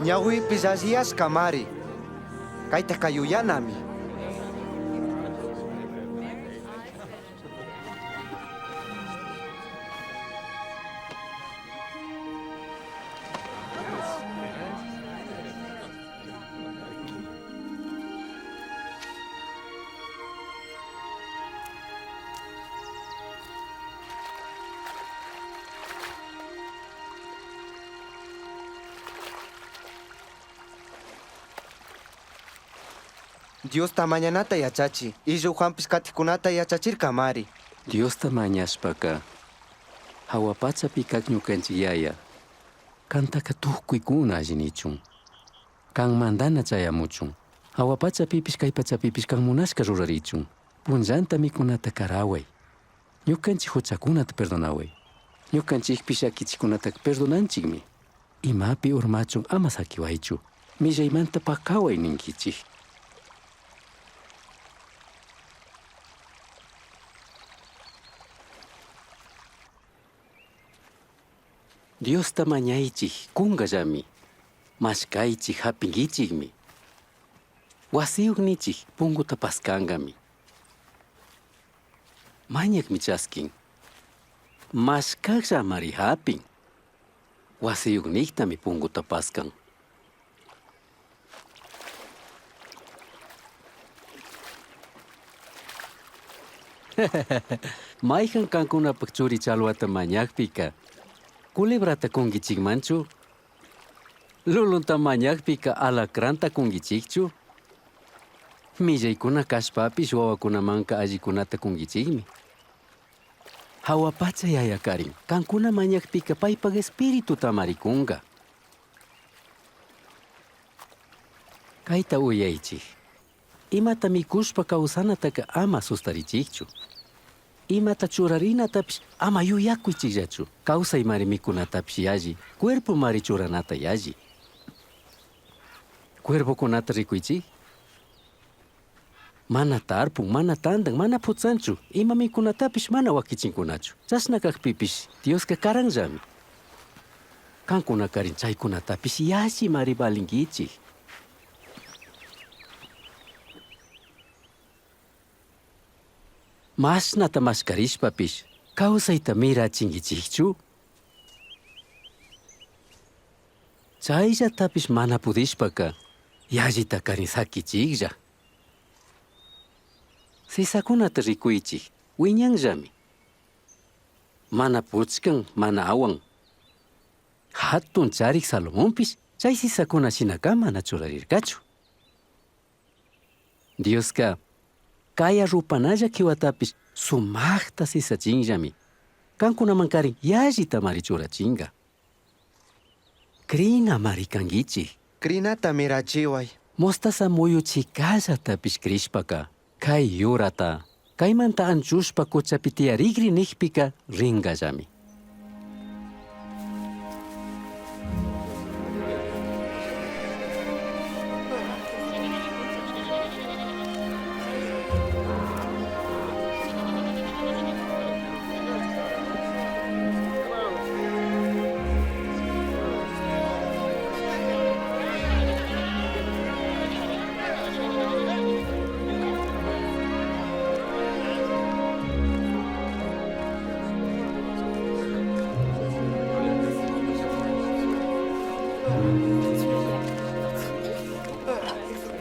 Ñahuipish alliyashkamari. Kaytaka yuyanami. Diosta mañanata yachachi, illu Juanpis katikunata yachachirkamari. Diosta mañashpaka, hawa pachapi kak ñukanchik yaya, kantaka tukuykuna allinichun. Kan mandana chayamuchun. Hawa pachapipish kay pachapipish kan munashka rurarichun. Punllanta mikunata karaway. Ñukanchik huchakunata perdonaway. Ñukanchikpish llakichikunata perdonanchikmi. Imapi urmachun ama sakiwaychu. Millaymanta pakaway ninkichik. Diosta mañaychik kunkallami. Mashkaychik hapinkichikmi. Wasiyuqnichik punkuta paskankami. Mañakmi chaskin. Mashkaqllamari hapin. Wasiyuqniqtami punkuta paskan. Mayqan kankunapaq churi challwata mañaqpika, culebrata kunkichikmanchu? Lulunta mañaqpika alacranta kunkichikchu? Millaykuna kashpapish wawakunamanka allikunata kunkichikmi. Hawa pacha yayakarin, kankuna mañaqpika paypak espíritu tamarikunqa. Caita uyaichij. Imata micushpa causanataca ama sustarichijchu. Imata churarinatapish ama yuyacuichijllachu. Causaimari micunatapish yalli, cuerpomari churanata yalli. Cuervocunata ricuichij. Mana tarpun, mana tandan, mana putsanchu, ima micunatapish mana waquichincunachu. Chashna cajpipish Diosca caranllami. Cancunacarin chaicunatapish yallimari valinguichij. Mashnata mashcarishpapish causaita mirachinguichijchu? Chaillatapish mana pudishpaca yallitacarin saquichijlla. Sisacunata ricuichij, huiñanllami. Mana puchcan, mana ahuan. Jatun charij Salomonpish chai sisacuna shinaca mana churarircachu. Diosca caya rupanalla quihuatapish sumajta sisachinllami. Cancunamancarin yallitamari churachinga. Crinamari canguichij. Crinata mirachihuai. Mostaza muyu chicallatapish crishpaca cai yurata caimanta anchushpa cuchapi tiyarigri nijpica ringallami.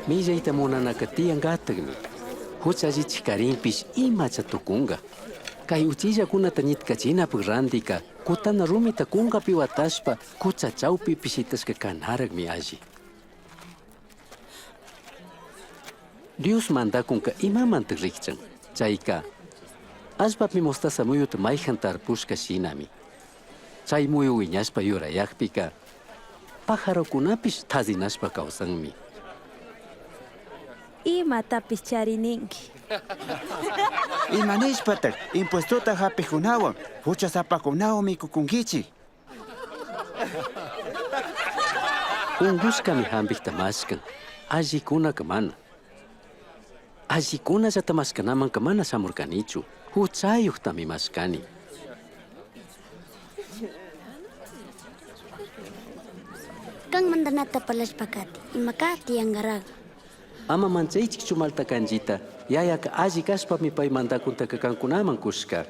Millaita munanaka tiyankatakmi. Huchallichik karinpish imacha tukunka. Kay uchillakunata ñitkachinapuk randika kutana rumita kunkapi watashpa kucha chawpipi shitashka kanarakmi alli. Dios mandakunka imamantak rikchan. Chayka allpapi mostaza muyuta mayjan tarpushka shinami. Chay muyu wiñashpa yurayakpika pajarokunapish thazinashpa kawsanmi. Imatapish charininki. Ima nishpataq impuestota hapikunawan huchasapakunawan mikukunkichik. Ungushkami hampikta mashkan, allikunaka mana. Allikunallata mashkanamanka mana shamurkanichu, huchayuqtami mashkani. Kan mandanata parlashpa kati, imaka tiyangarag. Ama manchaychikchu malta kanchita, yayaka alli kashpami pay mandakuntaka kankunaman kushka.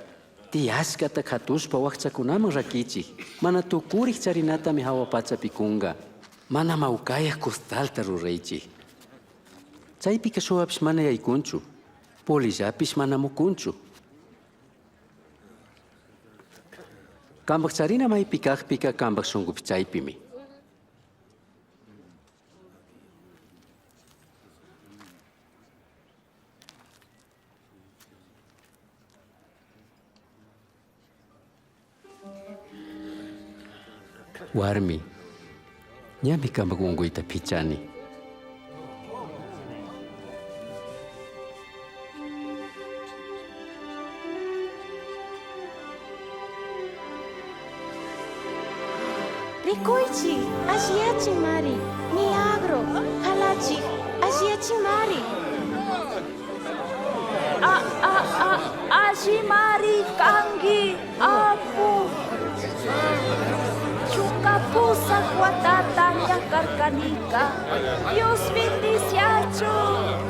Tiyashkata katushpa wakchakunaman rakichik, mana tukurik charinatami hawa pachapi kunka. Mana mawkayaq costalta ruraychik. Chaypika shuwapish mana yaykunchu, polillapish mana mukunchu. Kampak charina maypi kakpika kampak shunkupi chaypimi. Warmi, ñami kampak unkuyta pichani. Rikuychik, alliyachin mari, milagro, halachik, alliyachin mari. A a a allimari kanki apu. Chunka pusak watata ñakarkanika. Dios bendiciachun.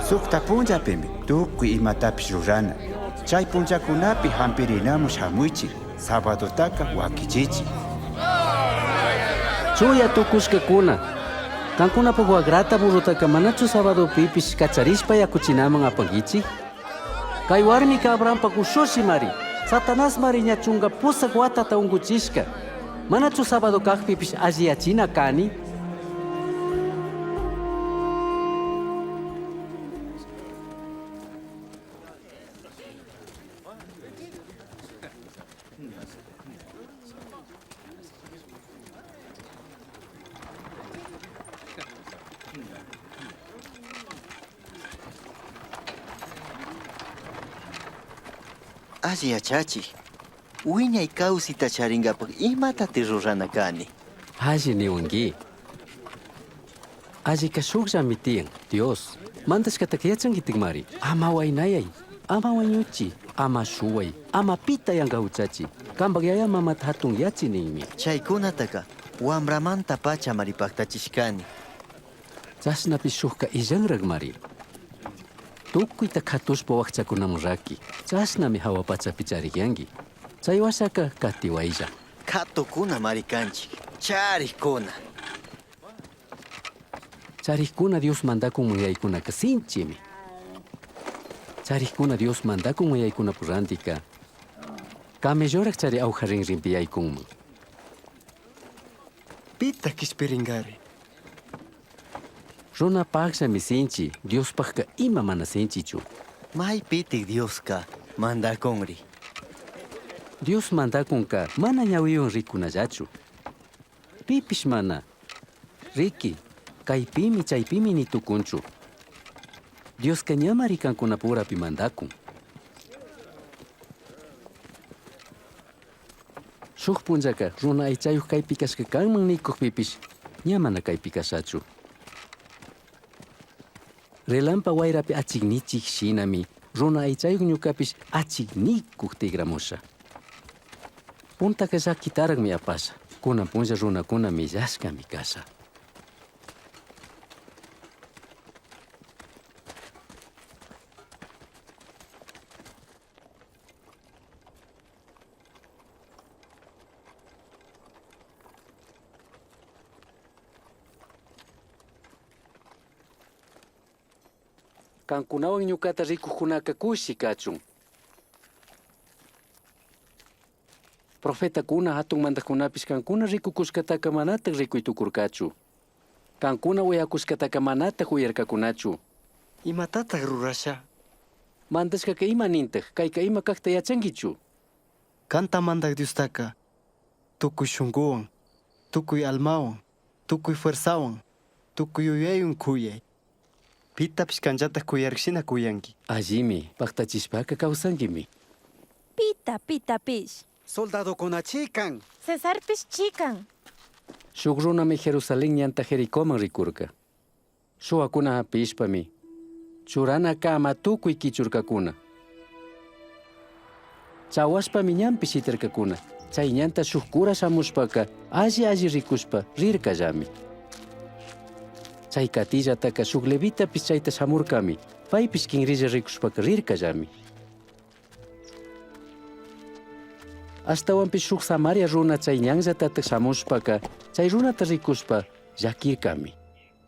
Sukta punllapimi tukuy imatapish rurana. Chay punllakunapi hampirinamu shamuychik. Sabadotaka wakichichik. Chuya tukushkakuna. Kankunapak wagrata burrutaka manachu sabadopipish kacharishpa yakuchinaman apankichik? Kay warmika Abrahampak ushushimari. Satanás mari ña chunka pusak watata unkuchishka. Manachu sábado kakpipish alliyachina kani? Alli yachachij, huiñai causaita charingapaj imatataj rurana cani? Alli nihuangui. Allica shujllami tiyan, Dios. Mandashcataca yachanguitikmari. Ama huainayai, ama huañuchi, ama shuhuai, ama pita yanga juchachi. Cambaj yaya mamata jatun yachi ninmi. Chaicunataca huambramanta pachamari pajtachishcani. Chashnapish shujca illanrajmari. Tucuita catushpa huajchacunaman raqui. Chashnami jahua pachapi chariyangui. Chai huashaca catihuailla. Catucunamari canchij, charijcuna. Charijcuna Dios mandacun yaicunaca sinchimi. Charijcuna Dios mandacun yaicunapu randica. Camelloraj chari aguja rinrinpi yaykunman. Pitaj quishpiringari? Runapajllami sinchi, Diospajca ima mana sinchichu. Maypitik Dioska mandacunri? Dios mandacunca mana ñawiwan ricunallachu. Pipish mana. Riqui, caipimi chaipimi ni tucunchu. Dioska ñamari cancunapurapi mandacun. Shuj punllaka runa aychayuj kaypi kashka kanman nikukpipish ña mana kaypi kashachu. Relampa wayrapi achiknichik shinami runa aychayuj ñukapish achiknikuj tigramusha. Puntaka llakitaraqmi apasha, kunan punlla runakuna millashkami kasha. Kankunawan ñukata rikujkunaka kushi kachun. Profetakuna hatun mandajkunapish kankuna rikukushkataka manataj rikuy tukurkachu. Kankuna uyakushkataka manataj uyarkakunachu. Imatataj rurasha? Mandashkaka ima nintaj, kayka ima kajta yachankichu? Canta mandaj Diostaca tukuy shunkuwan, tukuy almawan, tukuy fuerzawan, tukuy yuyaywan kuyay. Pitapish kanllataj kuyarishina kuyanki. Allimi, pajtachishpaka kawsankimi. Pita, pitapish. Soldadokuna chikan. Cesarpish chikan. Shuk runami Jerusalén ñanta Jericoman rikurka. Shuwakuna hapishpami churana kama tukuy kichurkakuna. Chawashpami ñanpi shitarkakuna. Chay ñanta shuk cura shamushpaka alli alli rikushpa rirkallami. Chay katillataka shuk levitapish chayta shamurkami. Paypish kinrilla rikushpaka rirkallami. Ashtawanpish shuk Samaria runa chay ñanllatataj shamushpaka chay runata rikushpa llakirkami.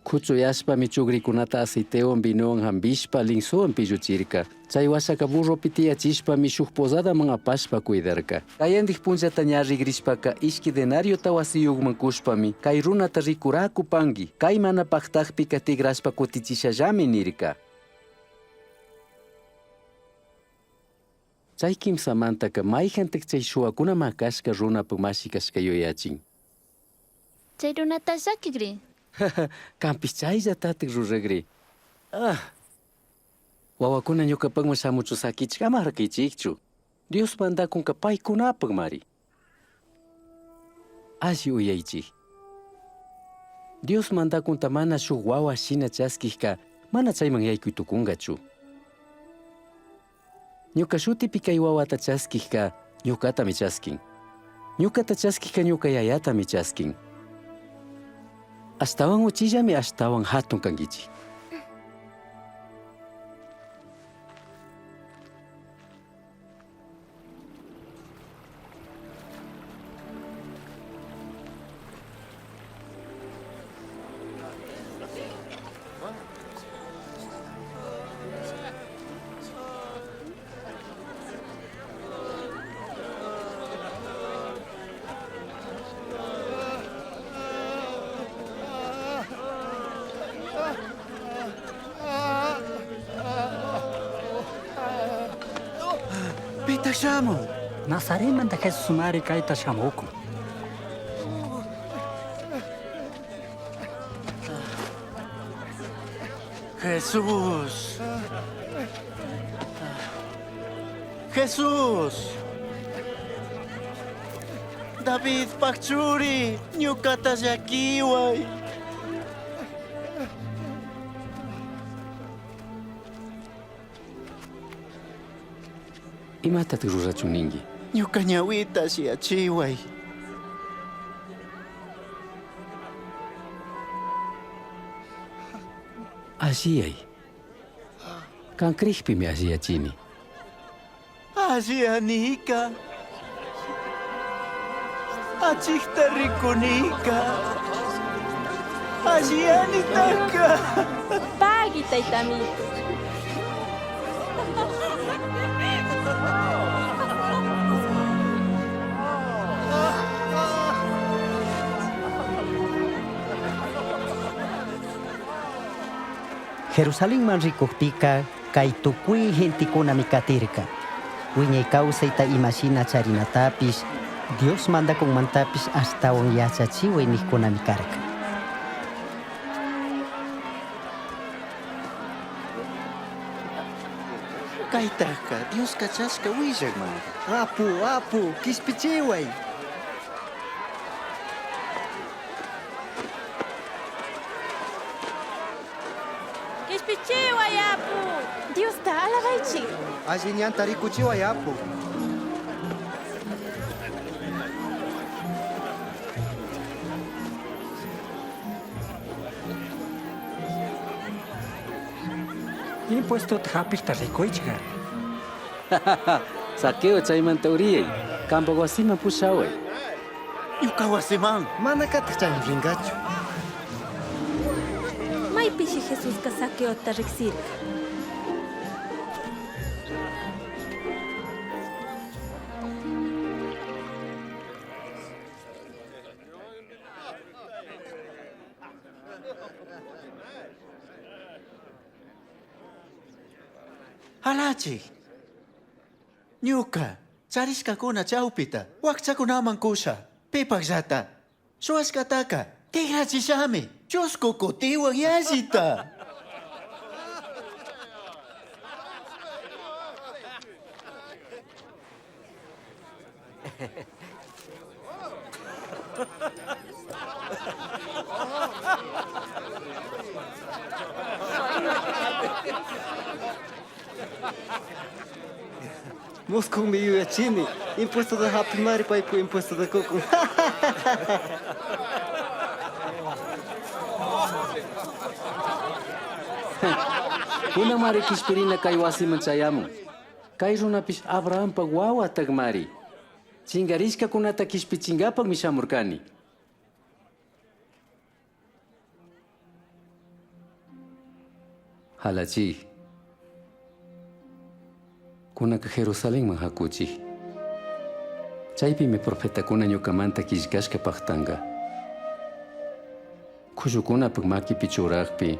Kuchuyashpami chugrikunata aceitewan vinowan hambishpa linsowan pilluchirka. Chay washaka burropi tiyachishpami shuk posadaman apashpa cuidarka. Kayandij punllata ña rigrishpaka ishki denariota wasiyukman kushpami kay runata rikurakupanki. Kay mana paktakpika tigrashpa kutichishallami nirka. Chay kimsamantaka mayjantak chay shuwakuna makashka runapuk mashi kashka yuyachin. Chay runata llakikri. Kanpish chayllatatik ruragri. Ah. Wawakuna ñukapakman shamuchu sakichik ama harkaychikchu. Dios mandakunka paykunapakmari. Alli uyaychik. Dios mandakunta mana shuk wawa shina chaskijka mana chayman yaykuy tukunkachu. Ñuka shutipi kay wawata chaskijka ñukatami chaskin. Ñukata chaskijka ñuka yayatami chaskin. Ashtawan uchillami ashtawan hatun kankichik. Pitaq shamun? Nazaretmanta Jesusmari kayta shamukun. Jesús. Jesús! Davidpaj churi, ñucata llaquihuay. Imatataq rurachun ninki? Ñuca ñahuita alliyachihuay. Alliyay. Kan crikpimi alliyachini. Alliyanika. Achikta rikunika. Alliyanitaka. Pagui, taytamito. Jerusalenman rikukpika kay tukuy gentekunami katirka. Wiñay kawsayta imashina charinatapish, Dios mandakunmantapish ashtawan yachachiway niqkunami karka. Kaytaka Dios kachashka willakmari. Apu, apu, kishpichiway. Kishpichiway, apu. Diosta alabaychik. Alli ñanta rikuchiway apu. Impuestota hapikta rikuychik ari. Zaqueo chaymanta uriyay. Kampak wasiman pushaway. Ñuka wasiman. Mana katik chayman rinkachu. Maypishi Jesuska Zaqueota riksirka. Halachi. Ñuka, charishkakuna chawpita, wakchakunaman kusha, pipakllata, shuwashkataka, tikrachishami, chusku kutiwan yallita. Musqhunmi yuyachini. Impuestota hapimari paypuk impuestota kukun. Kunan mari kishpirina kay wasiman chayamun. Kay runapish Abrahampak wawatak mari. Chinkarishkakunata kishpichinkapakmi shamurkani. Halachik. Kunanka Jerusalenman hakuchik. Chaypimi profetakuna ñukamanta killkashka paktanka. Kullukunapak makipi churakpi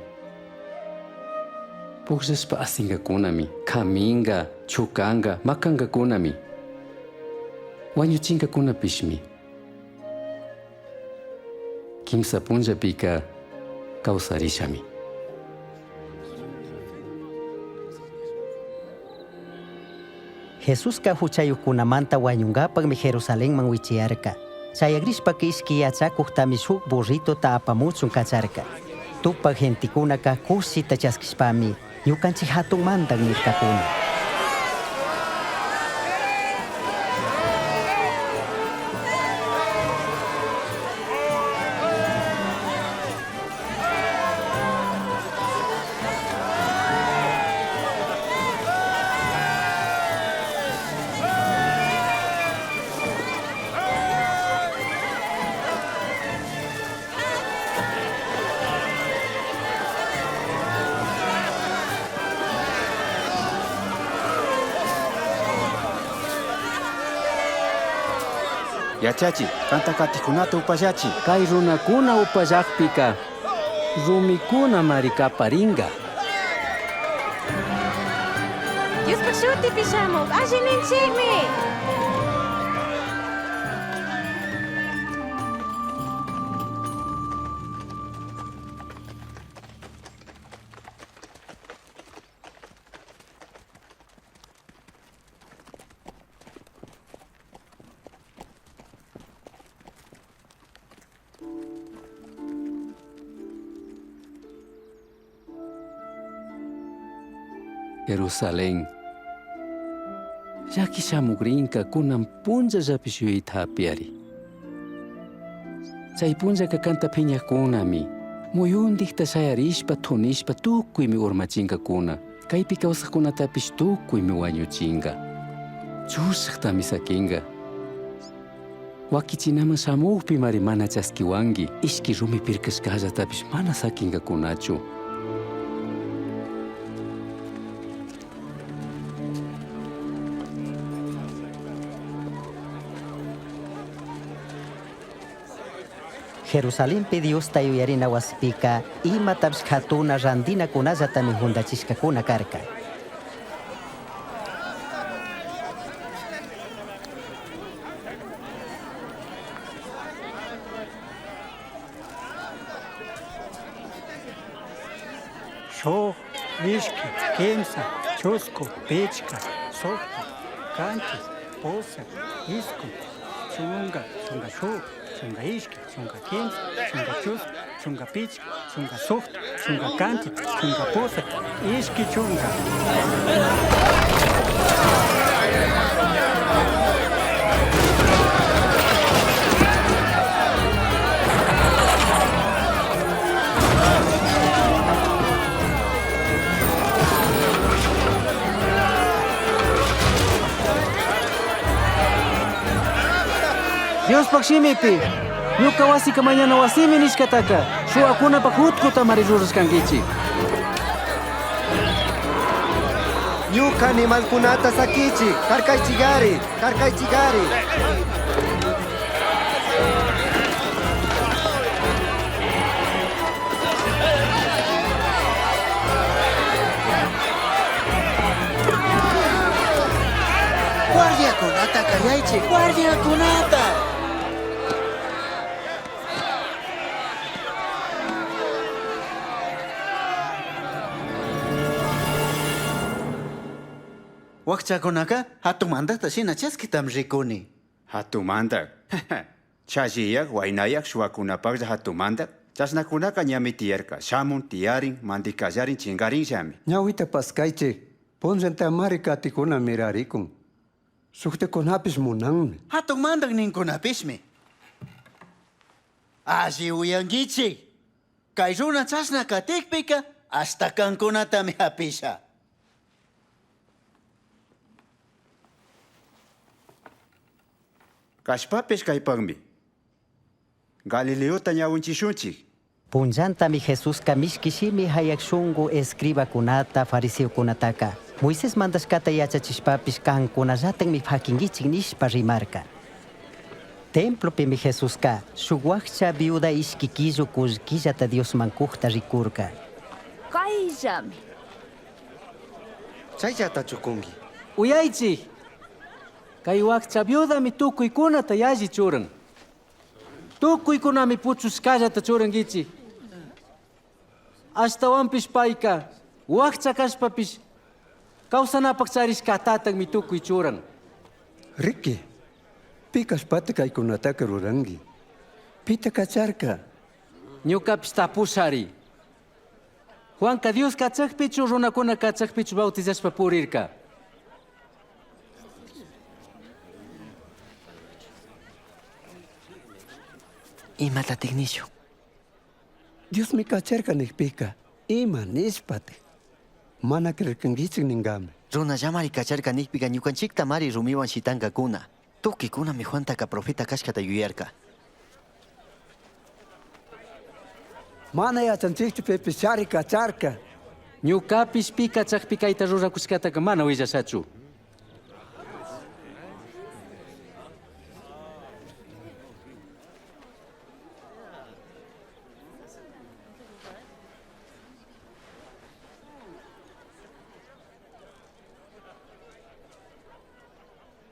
pukllashpa asinkakunami, kaminka, chukanka, makankakunami. Wañuchinkakunapishmi. Kimsa punllapika kawsarishami. Jesuska huchayuqkunamanta wañunkapaqmi Jerusalenman wichiyarka. Chayagrishpaka ishki yachakuqtami shuk burritota apamuchun kacharka. Tupak gentekunaka kushita chaskishpami ñukanchik hatun mandak nirkakuna. Yachachi, kanta katikunata upallachi. Kay runakuna upallakpika rumikuna mari kaparinka. Diospak shutipi shamuk, alli ninchikmi. Jerusalén. Llaqui shamugrinca kunan punllallapish yuyayta hapiyari. Chay punllaka kanta phiñakunami. Muyundikta shayarishpa thunishpa tukuymi urmachinkakuna. Kaypi kawsaqkunatapish tukuymi wañuchinka. Chushaqtami sakinka. Wakichinaman shamukpimari mana chaskiwanki. Ishki rumi pirkashkallatapish mana sakinkakunachu. Jerusalenpi Diosta yuyarina wasipika imatapish katuna randinakunallatami juntachishkakuna karka. Shuk, ishki, kimsa, chusku, pichka, sukta, kanchis, pusak, iskun, chunga, chunga shuk, chunga ishki, chunga kimsa, chunga chusku, chunga pichka, chunga sukta, chunga kanchis, chunga pusak, ishki chunga. Diospaq shimipi, ñuka wasika mañana wasimi nishkataka, shuwakunapaq utkutamari rurashkankichik. Ñuka animalkunata sakichik, harkaychikari, harkaychikari. Guardiakunata kayaychik, guardiakunata. Wakchakunaka hatumantata shina chaskitam rikuni. Hatumantak. Chashiyak, waynayak, shuwakunapaklla hatumantak. Chashnakunaka ñami tiyarka. Shamun, tiyarin, mandikallarin, chinkarinllami. Ñawita paskaychik, punllantamari katikuna mirarikun. Suktakunapish munanmi. Hatun mandak ninkunapishmi. Alli uyankichik. Kay runa chashna katikpika hasta kankunatami hapisha. Kashpapish kaypakmi. Galileota ñawinchishunchik. Punllantami Jesuska mishki shimi hayak shunku escribakunata fariseokunataka Moisés mandashkata yachachishpapish kankunallatakmi fakinkichik nishpa rimarka. Templopimi Jesuska shuk wakcha viuda ishki killu kullkillata Diosman kukta rikurka. Kayllami. Chayllatachu kunki. Uyaychik. Kay wakcha viudami tukuykunata yalli churan. Tukuykunami puchushkallata churankichik. Ashtawanpish payka wakcha kashpapish kawsanapak charishkatatakmi tukuy churan. Riki, pi kashpata kaykunataka ruranki. Pita kacharka. Ñukapish tapushari. Juanka Dios kachakpichu runakuna kachakpichu bautizashpa purirka. Imatatik nishun? Diosmi kacharka nikpika, ima nishpatik. Mana creerkankichik ninkami. Runallamari kacharka nikpika ñukanchiktamari rumiwan shitankakuna. Tukuykunami Juantaka profeta kashkata yuyarka. Mana yachanchikchu pipish chari kacharka. Ñukapish pi kachakpi kayta rurakushkataka mana willashachu.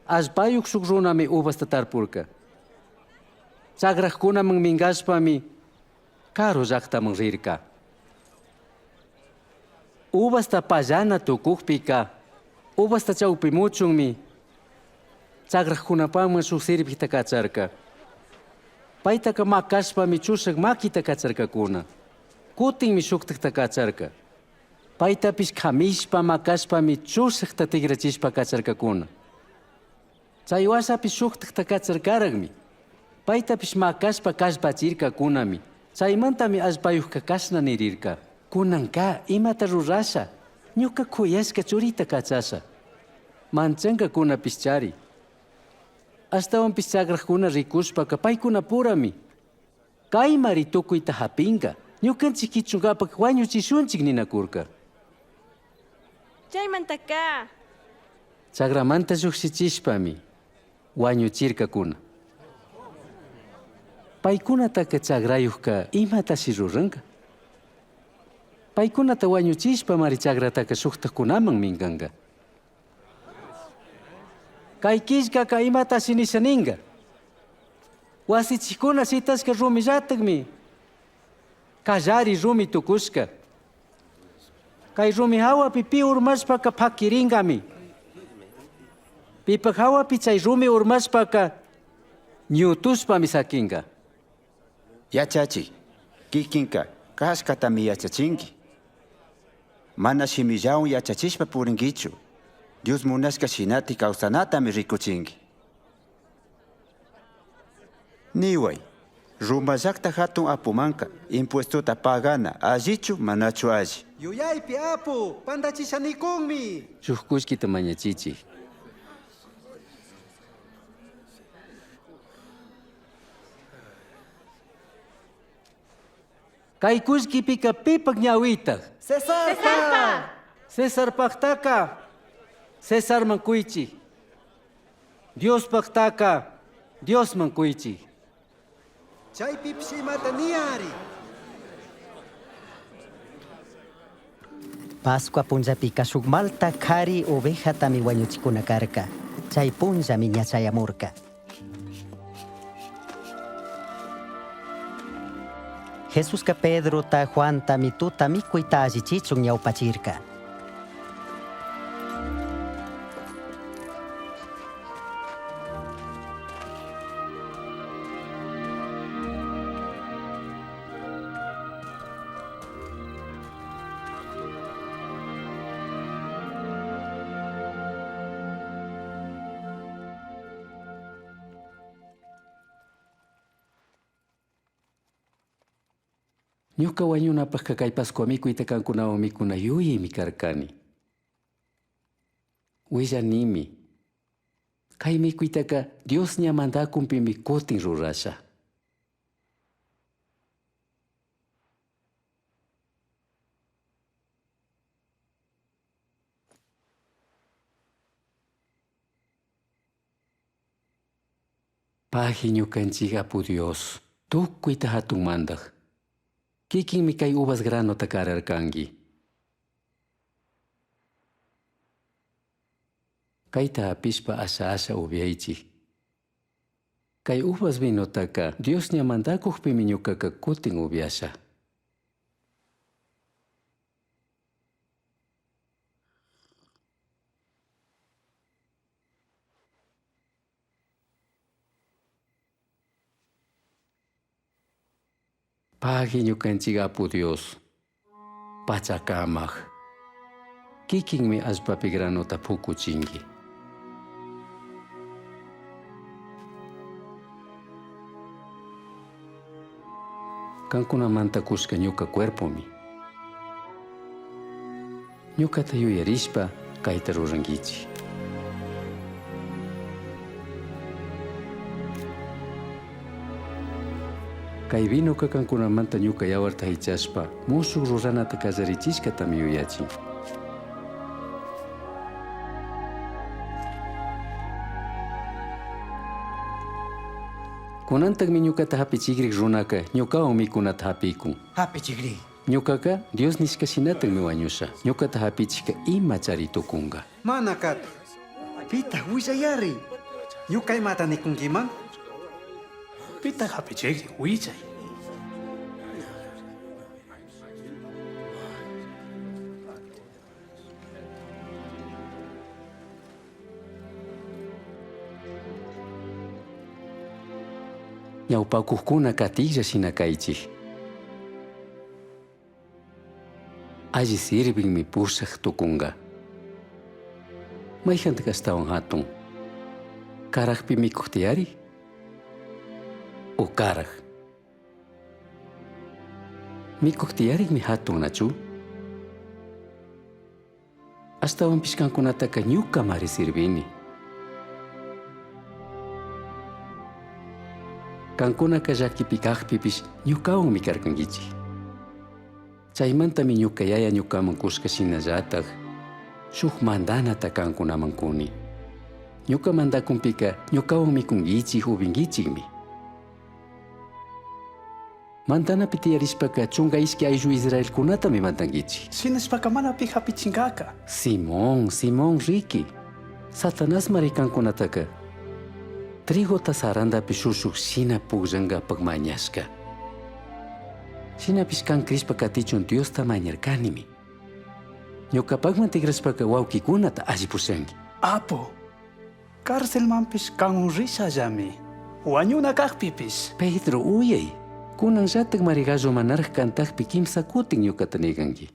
Allpayuk shuk runami uvasta tarpurka. Chakraqkunaman minkashpami karu llaqtaman rirka. Uvasta pallana tukukpika, uvasta chawpimuchunmi chakraqkunapaqman shuk sirvijta kacharka. Paytaka makashpami chushak makita kacharkakuna. Kutinmi shuktakta kacharka. Paytapish kamishpa makashpami chushakta tigrachishpa kacharkakuna. Chay washapish shuktakta kacharkaraqmi. Paytapish makashpa kallpachirkakunami. Chaymantami allpayukka kashna nirirka. Kunanka imata rurasha, ñuka kuyashka churita kachasha. Manchankakunapish chari. Ashtawanpish chakraqkuna rikushpaka paykunapurami. Kaymari tukuyta hapinka. Ñukanchik kichunkapak wañuchishunchik ninakurka. Chaymantaka. Chakramanta llukshichishpami wañuchirkakuna. Paykunataka chakrayukka imatashi ruranka? Paykunata wañuchishpamari chakrataka shuktakunaman minkanka. Kay killkaka imatashi nisha ninka? Wasichikuna shitashka rumillatakmi kallari rumi tukushka. Kay rumi hawapi pi urmashpaka pakirinkami. Pipak hawapi chay rumi urmashpaka ñutushpami sakinka. Yachachi, kikinka kashkatami yachachinki. Mana shimillawan yachachishpa purinkichu. Dios munashka shinati kawsanatami rikuchinki. Niway, Roma llaqta hatun apumanka impuestota pagana allichu manachu alli. Yuyaypi apu, pantachisha nikunmi. Shuk kullkita mañachichik. Kay kullkipika pipak ñawitaq. Cesarpa. Cesarpaqtaka Cesarman kuychik. Diospaqtaka Diosman kuychik. Chaypipish imata niyari. Pascua punllapika shuk malta kari ovejatami wañuchikuna karka. Chay punllami ña chayamurka. Jesuska Pedrota Juantami tuta mikuyta allichichun ñawpachirka. Ñuka wañunapaqka kay Pascua mikuyta kankunawan mikuna yuyaymi karkani. Willanimi. Kay mikuytaka Dios ña mandakunpimi kutin rurasha. Paji ñukanchik Apu Dios, tukuyta hatun mandaq. Kikinmi kay uvas granota kararkanki. Kayta hapishpa asha asha upyaychik. Kay uvas vinotaka Dios ña mandakukpimi ñukaka kutin upyasha. Pagi ñukanchik Apu Dios, Pachakamaq. Kikinmi allpapi granota pukuchinki. Kankunamanta kushka ñuka cuerpomi. Ñukata yuyarishpa kayta rurankichik. Kay vinoka kankunamanta ñuka yawarta hichashpa mushuk ruranata kallarichishkatami yuyachin. Kunantakmi ñukata hapichikrik runaka ñukawan mikunata hapikun. Hapichikri. Ñukaka Dios nishka shinatakmi wañusha. Ñukata hapichika ima chari tukunka. Mana kat. Pitaq willayari. Ñuka imata nikunkiman? Pitaq hapichikri willay. Ñawpakuqkuna katiklla shina kaychik. Alli sirvinmi pushaj tucunga. Mayjantaj ashtawan hatun? Karajpi mikuj tiyari? O karaj? Mikuj tiyarikmi hatun nachu? Ashtawanpish kankunataka ñukamari sirvini. Kankunaka llakipi kajpipish ñukawanmi karkankichik. Chaymantami ñuka yaya ñukaman kushka shinallataj shuk mandanata kankunaman kuni. Ñuka mandakunpika ñukawan mikunkichik upinkichikmi. Mandanapi tiyarishpaka chunka ishki ayllu israelkunatami mandankichik. Shinashpaka mana pi hapichinkaka. Simón, Simón riki. Satanasmari kankunataka trigota sarandapi shushuk shina pukllankapak mañashka. Shinapish kan crishpa katichun Diosta mañarkanimi. Ñukapakman tikrashpaka wawkikunata alli pushanki. Apu, carcelmanpish kanwan rishallami. Wañuna kajpipish. Pedro, uyay. Kunanllatak mari gallo manaraj kantakpi kimsa kutin ñukata nikanki.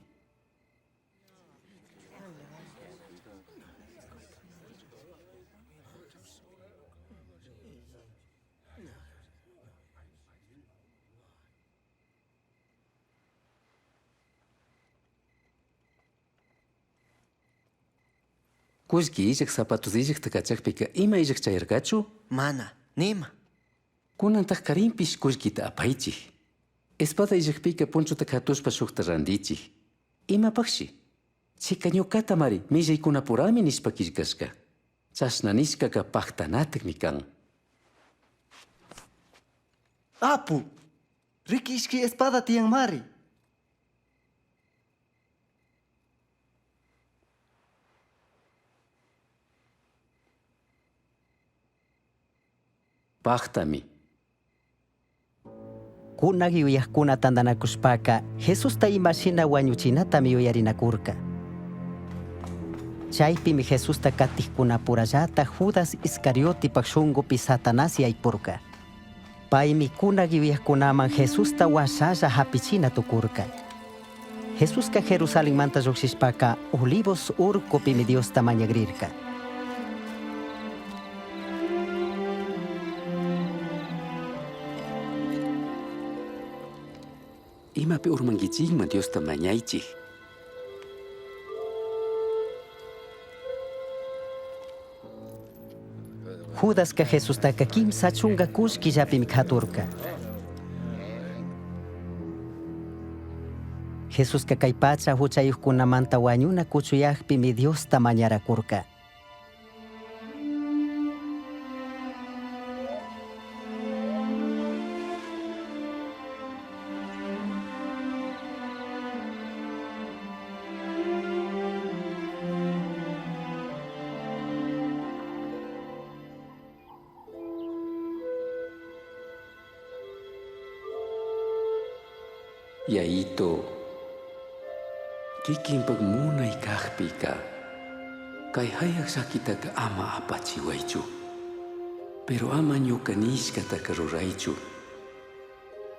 Kullki illak zapatos illakta kachakpika ima illak chayarkachu? Mana, nima. Kunantaj karinpish kullkita apaychik. Espada illakpika punchuta katushpa shukta randichik. Imapakshi? Chika ñukata mari millaykunapurami nishpa killkashka. Chashna nishkaka paktanatakmi kan. Apu, riki ishki espada tiyan mari. Paktami. Kunak yuyajkuna tantanakushpaka Jesusta imashina wañuchinatami yuyarinakurka. Chaypimi Jesusta katijkunapurallata Judas Iscariotipak shunkupi Satanás yaykurka. Paymi kunak yuyajkunaman Jesusta washalla hapichina tukurka. Jesuska Jerusalenmanta llukshishpaka Olivos urkupimi Diosta mañagrirka. Imapi urmankichikman Diosta mañaychik. Judaska Jesustaka kimsa chunka kullkillapimi katurka. Jesuska kay pacha huchayuqkunamanta wañuna kuchuyaqpimi Diosta mañarakurka. Yayito, kikinpak munay kajpika, kay hayaq llakitaka ama apachiwaychu. Pero ama ñuka nishkataka ruraychu.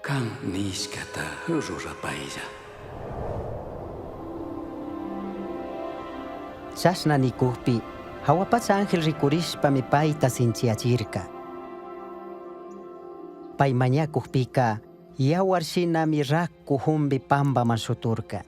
Kan nishkata rurapaylla. Chashna nikukpi, jahua pacha ángel rikurishpami payta sinchiyachirka. Pay mañakukpika, yawar shinami raku jumbi pampaman shuturka.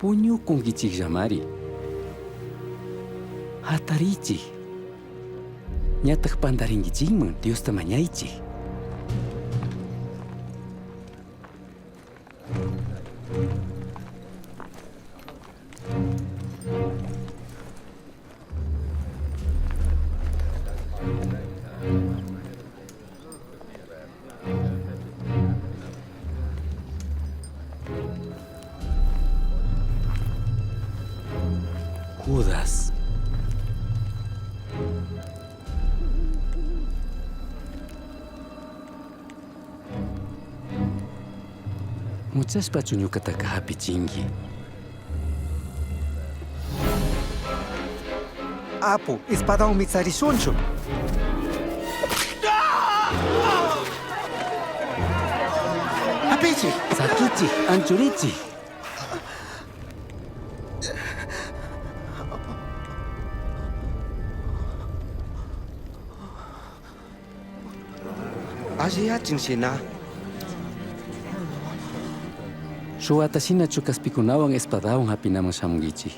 Puñukunkichikllamari. Hatarichik. Ñataq pantarinkichikman Diosta mañaychik. Judas. Muchashpachu ñucataca japichinqui? Apu, espadawanmi tsarishunchu. Hapichik! Saquichik, anchurichik. Alliyachin shina. Shuwata shinachu kaspikunawan espadawan hapinaman shamunkichik.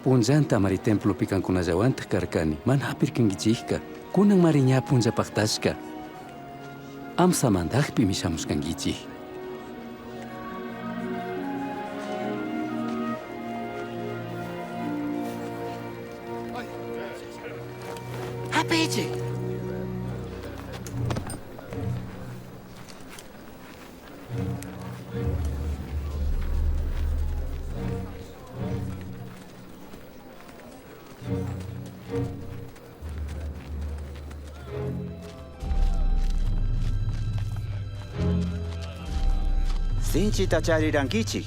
Punllantamari templopi kankunallawantaj karkani, mana hapirkankichikka. Kunanmari ña punlla pajtashka. Amsamantajpimi shamushkankichik. Hapichik! Sinchita charirankichik.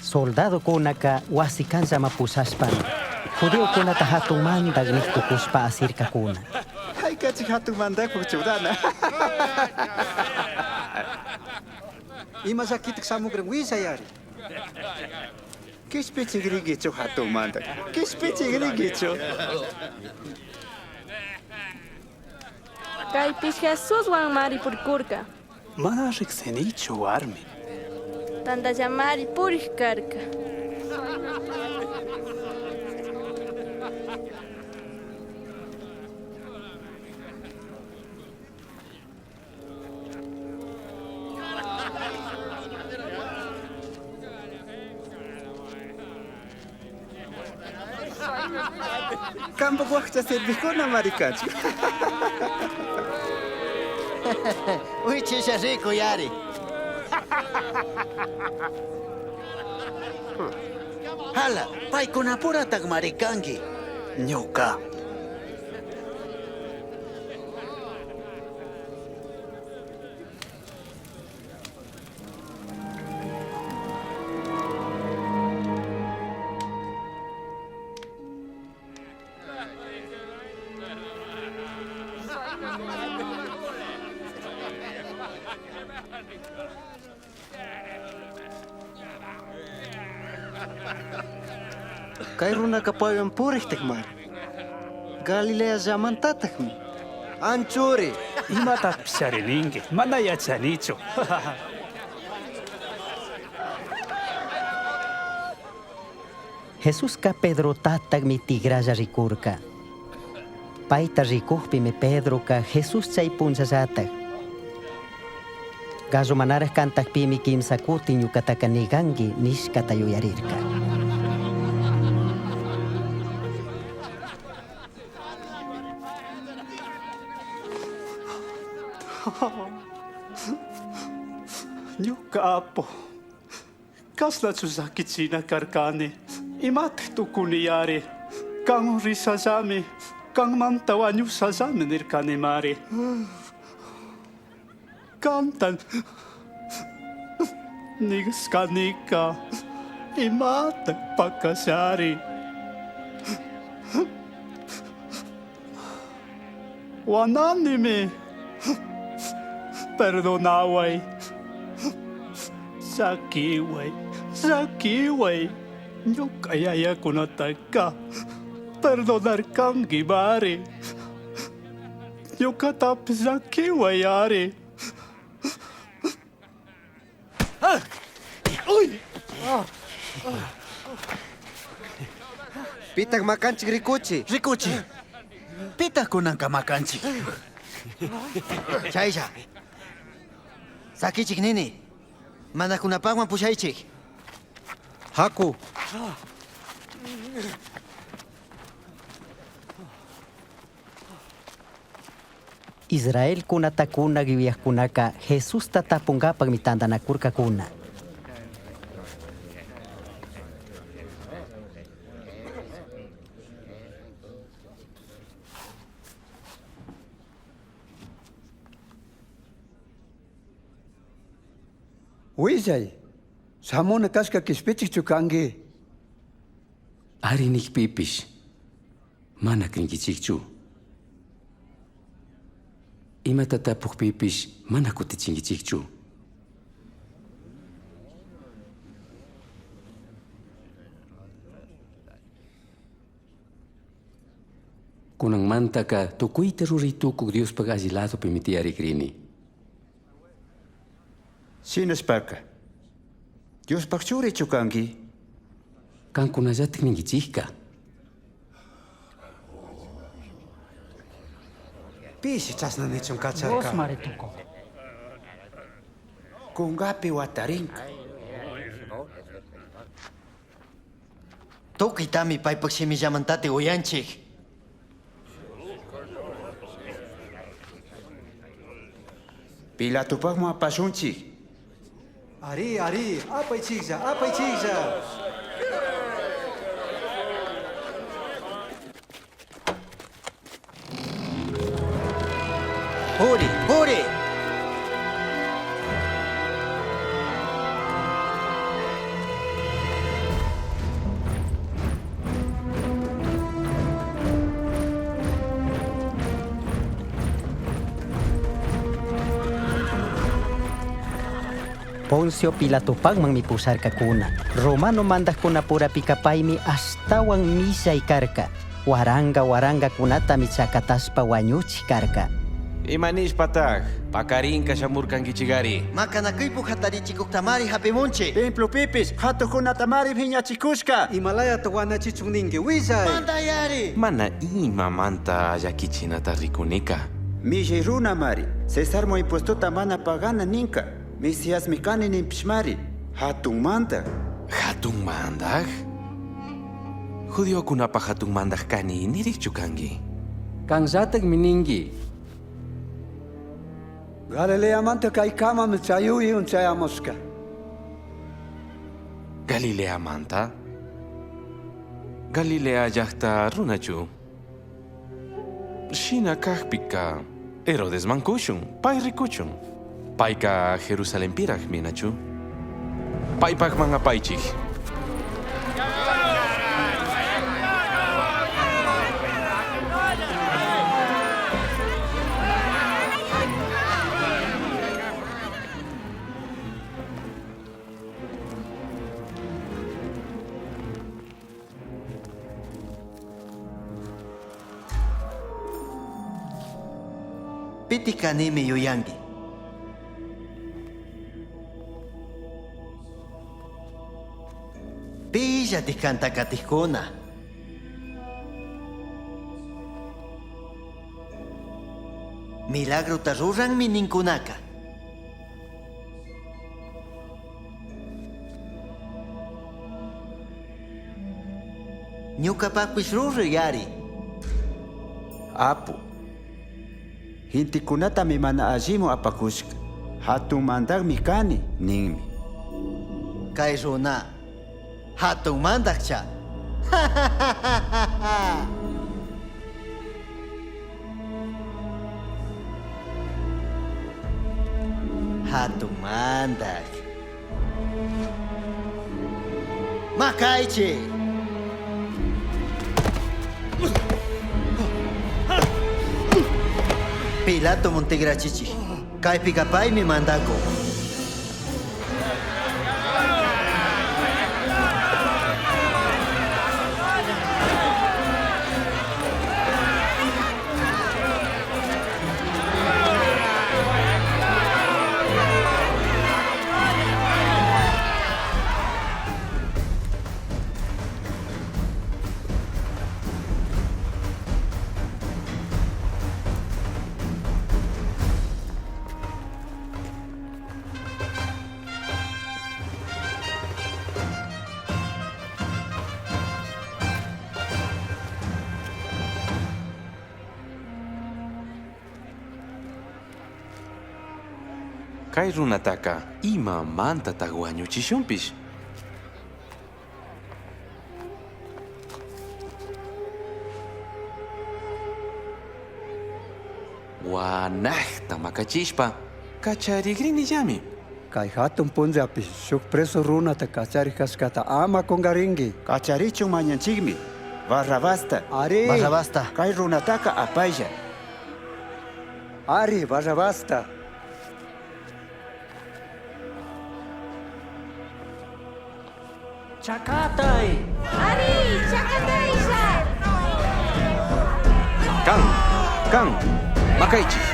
Soldadokunaka wasi kanllama pushashpami judiokunata hatun mandak nij tukushpa asirkakuna. Haykachik hatun mandakpuk churana. Ima llakitak shamukrin willayari. Kishpichikrinkichu hatun mandak. Kishpichikrinkichu. Kaypish Jesuswan mari purikurka. Mana riqsinichu warmi. Tantallamari purik karka. Kampak wakcha serviqkuna mari kachun. Wichisha rikuyari. Hala, paykunapurataq mari kanki. Ñuka. Kay runaka paywan puriqtaq mari. Galileallamantataqmi. Anchuri. Imatapis charininki, mana yachanichu. Jesusca Pedrotataqmi tigralla rikurka. Payta rikukpimi Pedroka Jesús chay punllallatak. Gallo manaraj kantakpimi kimsa kutin ñukataka niganki nishkata yuyarirka. Ñuka apu. Kashnachu llakichina karkani. Imataq tukuniyari. Kan rishallami. Kanmanta wañushallami nirkanimari. Kantan nishkanika. Imataq pakashari. Wananimi. Perdonaway. Llakiway, llakiway. Ñuka yayakunataka perdonarkankimari. Ñukatapish llakiway ari. Uy! Pitaq makanchik rikuchi. Rikuchi. Pitaq kunanka makanchik. Chaylla. Sakichik nini. Mandakunapaqwan pushaychik. Haku. Israelkunata kunak yuyajkunaka Jesusta tapunkapakmi tantanakurkakuna. Huillai, shamuna cashca quishpichijchu cangui? Ari nijpipish mana cringuichijchu. Imata tapujpipish mana cutichinguichijchu. Kunanmantaka tucuita rurai tucuj Diospaj alli ladopimi tiyarigrini. Shinashpaka, Diospaj churichu kanki? Kankunallataj ninguichijka. Pishi chashna nichun kacharka. Diosmari tucun. Kunkapi watarinka. Tukuytami paypak shimillamantatik uyanchik. Pilatopakman apashunchik. Ari, ari, apaychiklla, apaychiklla. Puri, puri! Poncio Pilatopakmanmi pusharkakuna. Romano mandajkunapurapika paymi ashtawan millay karka. Waranga warangakunatami chakatashpa wañuchik karka. Ima nishpataj pakarinka shamurkankichigari. Makanakuypuk hatarichikuktamari hapimunchik. Templopipis hatukunatamari phiñachikushka. Imalayata wanachichun ninki, willay. Mandayari. Mana imamanta llakichinata rikunika. Millay runamari, Cesarman impuestota mana pagana ninka. Mesiasmi kani ninpishmari. Hatun mandaj. Hatun mandaj? Judiokunapaj hatun mandaj kani nirikchu kanki. Kanllatakmi ninki. Galileamanta kaykamami chay yuyaywan chayamushka. Galileamanta? Galilea llajta runachu. Shina kajpika Herodesman kushun, pay rikuchun. Payka Jerusalenpirajmi nachu. Paypajman apaychik. Piti kanimi yuyanki. Pillatik kanta katijkuna. Milagrota ruranmi ninkunaka. Ñukapakpish ruray ari. Apu. Gintikunatami mana allimu apakushka. Hatun mandakmi kani ninmi. Kay runa hatun mandakcha. Hatun mandak. Makaychik. Pilato Montegrachichi. Kaypika paymi mandakun. Kay runataka imamantataq wañuchishunpish. Wanaqta makachishpa kacharigrinillami. Kay hatun punllapi shuk preso runata kacharij kashkata ama kungarinki. Kacharichun mañanchikmi. Barrabasta. Ari. Barrabasta. Kay runataka apaylla. Ari, Barrabasta. Chakatay! Ari, chakataylla! Kan, kan, makaychik.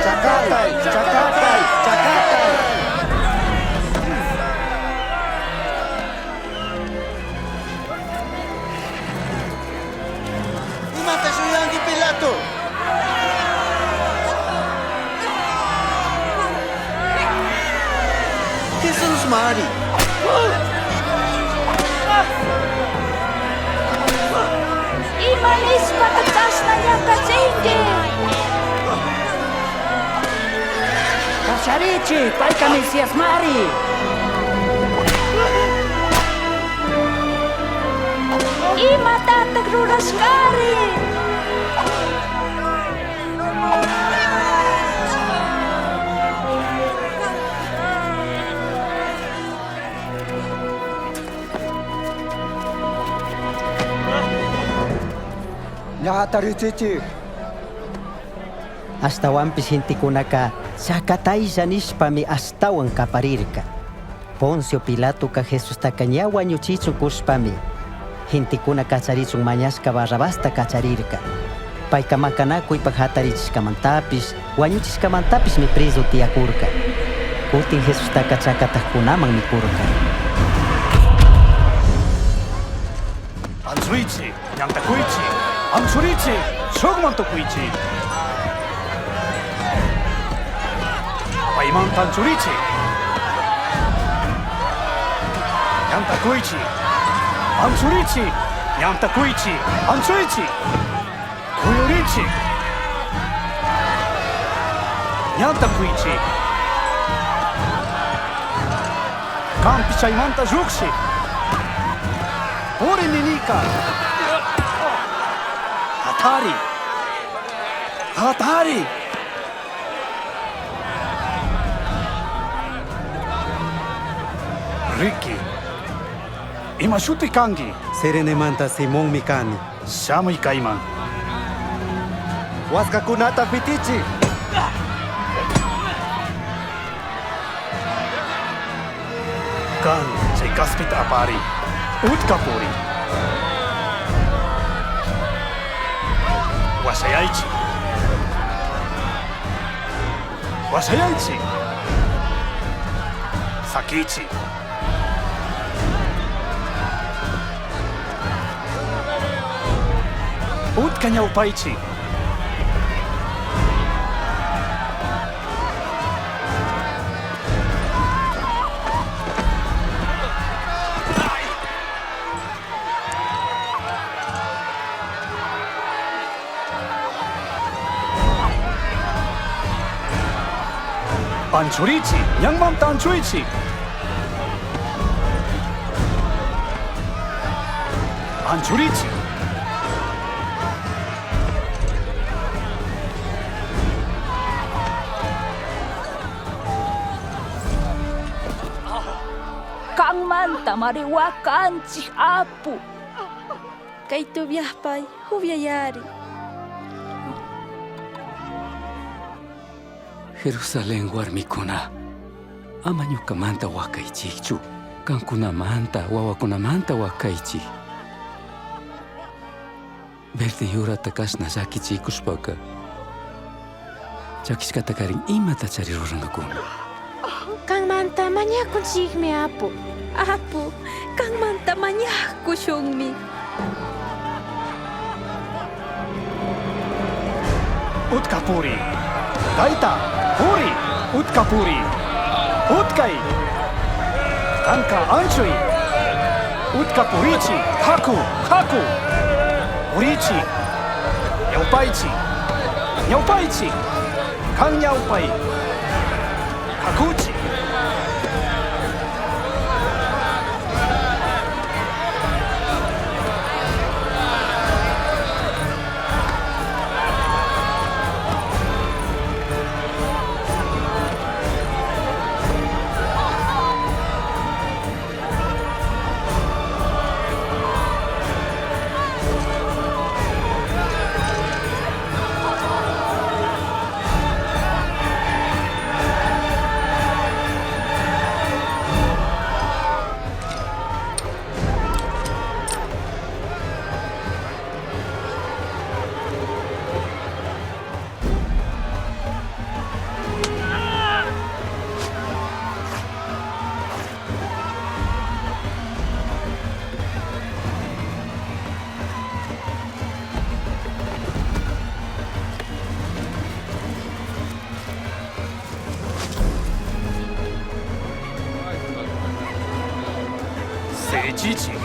Chakatay, chakatay, chakatay. Imata shuyanki, Pilato? Jesús Mari. Ima nishpata chashna ñakachinki? Kacharichi, payka Mesías mari. Imatatak rurashkari? Ña hatarichichik. Ashtahuanpish gentekunaka chakataylla nishpami ashtawan kaparirka. Poncio Pilatoka Jesustaka ña wañuchichun kushpami gentekuna kacharichun mañashka Barrabasta kacharirka. Payka makanakuypak hatarichishkamantapish wañuchishkamantapishmi preso tiyakurka. Kutin Jesustaka chakatajkunaman mikurka. Anchurichi, ñantakuychi, anchurichi, shukman tukuychi. Paymanta anchurichi. Ñantakuychi, anchurichi, ñantakuychi, anchurichi. Kuyurichi. Ñantakuychi. Kampi chaymanta lluqshi. Puri ninika. Hatari. Hatari. Ricky. Ima shuti kanki? Serenemanta Simonmi kani. Shamuy kayman. Waskakunata pitichi. Kan chay kaspita apari. Utka puri. Washayaychi. Washayaychi. Sakichi. Utka ñawpaychi. Anchurichi, ñanmanta anchurichi. Anchurichi. Kanmanta mari wakanchik apu. Kay tubyajpay hubyayari. Jerusalén warmikuna, ama ñukamanta wakaychikchu, kankunamanta, wawakunamanta wakaychik. Verde yurata kashna llakichikushpaka, chakishkata karin imata chari rurankakuna. Kanmanta mañakunchikmi apu. Apu, kanmanta mañakushunmi. Utka puri. Kayta, puri, utka puri. Utkay. Kanka anchuy. Utka purichi, haku, haku. Purichi. Ñawpaychi. Ñawpaychi. Kan ñawpay. Hakuchi. Shayachichic.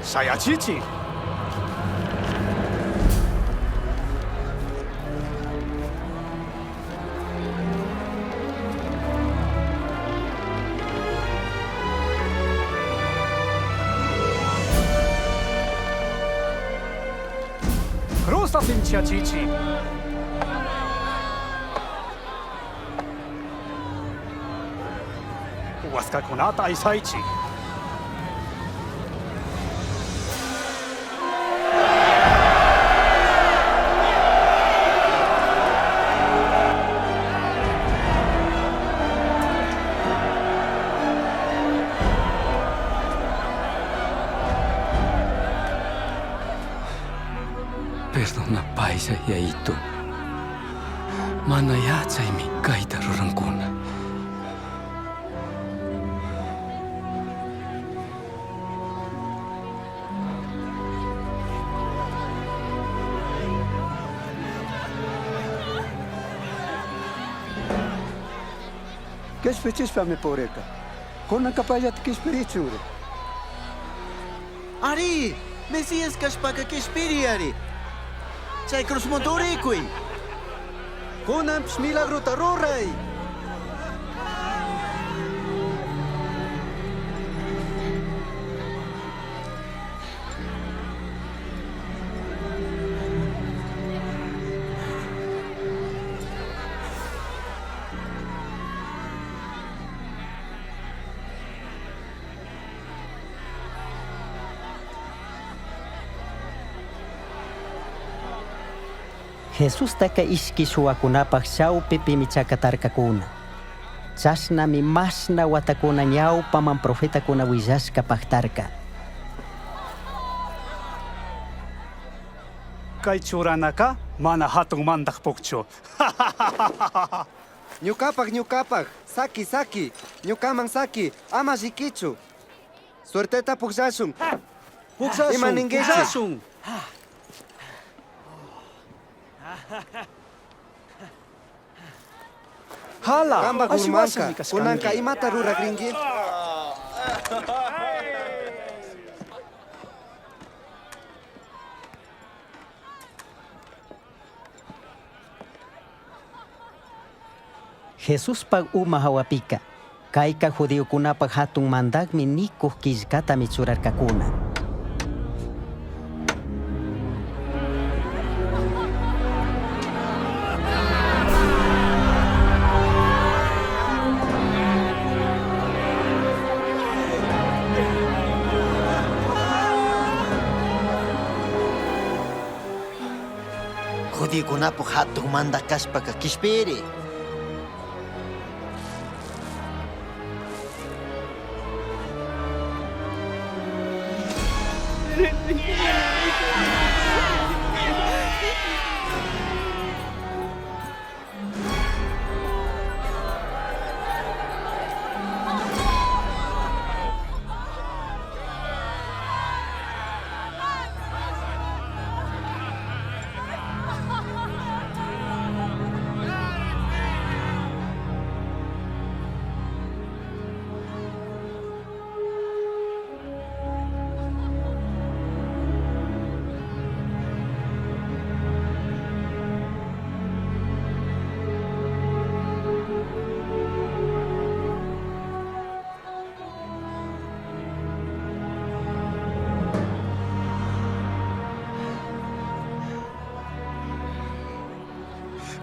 Shayachichic. Cruzta sinchiachichic. Huascacunata aysaychic. Perdonapaylla, Yayitu. Mana yachaymi kayta rurankuna. Quishpichishpami purirca. Cunanca payllata quishpirichunri. Ari, Mesías kashpaka kishpiri ari. Chay cruzmanta urikuy. Kunanpish milagrota ruray. Jesustaca ishqui shuhuacunapaj chawpipimi chakatarcacuna. Chashnami mashna huatacuna ñawpaman profetacuna huillashca pajtarca. Kay churanaka mana hatun mandaqpukchu. Ñukapak, ñukapak, saki, saki, ñukaman saki, ama llikichu. Suerteta pukllashun. Pukllashun, Ima ninkichik? pukllashun. Hala, Kampak ashi urmanka, washami kashkanki. kunanka imata rurakrinki? Jesuspaj uma hawapika, kayka judiokunapaj hatun mandakmi nikuj killkatami churarkakuna. Judiokunapaj hatun mandaj kashpaka kishpiri.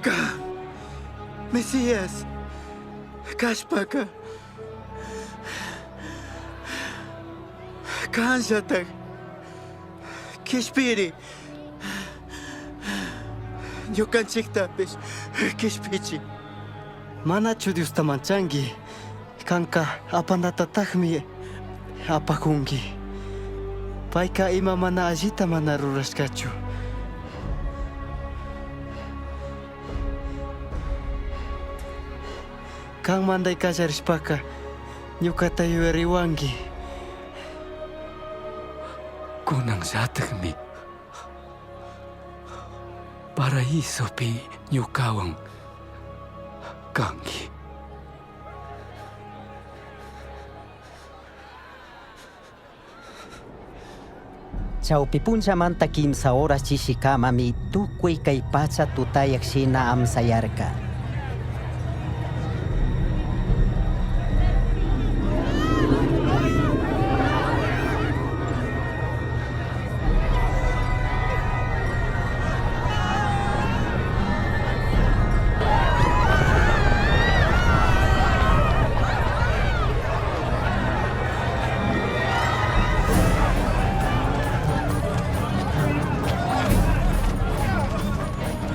Kan, Mesías, kashpaka. Kanllatak, kishpiri. Ñukanchiktapish kishpichi. Manachu Diosta manchanki. Kanka apanatataqmi Apacungui. Paica ima mana allita mana rurashcachu. Can mandai kallarishpaca ñucata yuyarihuangui. Kunanllatakmi paraisopi ñukawan kanki. Chawpi punchamanta kimsa horas chishikamami tukuy kay pacha tutayak shina amsayarka.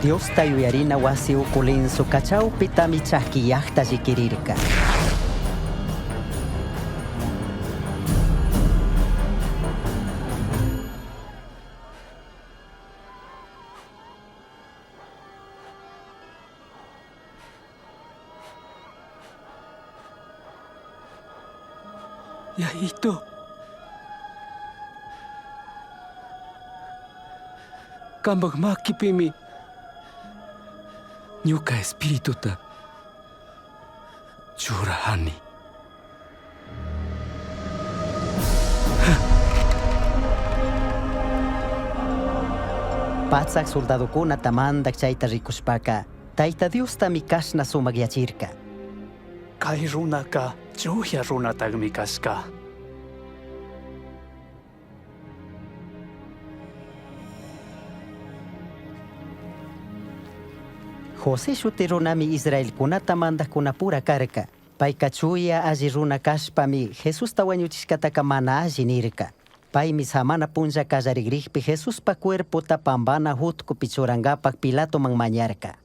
Diosta yuyarina wasi uku linsoka chawpitami chakiyakta llikirirka. Yayito. Kambak makipimi ñuka espirituta churani. Patsak soldadokunata mandak chayta rikushpaka Tayta Diostami kashna sumakyachirka. Kay runaka chuya runataqmi kashka. José shuti runami Israelkunata mandakkunapura karka. Payka chuya alli runa kashpami Jesusta wañuchishkataka mana alli nirka. Paymi samana punlla kallarikriqpi Jesuspa cuerpota pambana hutkupi churankapak Pilatoman mañarka.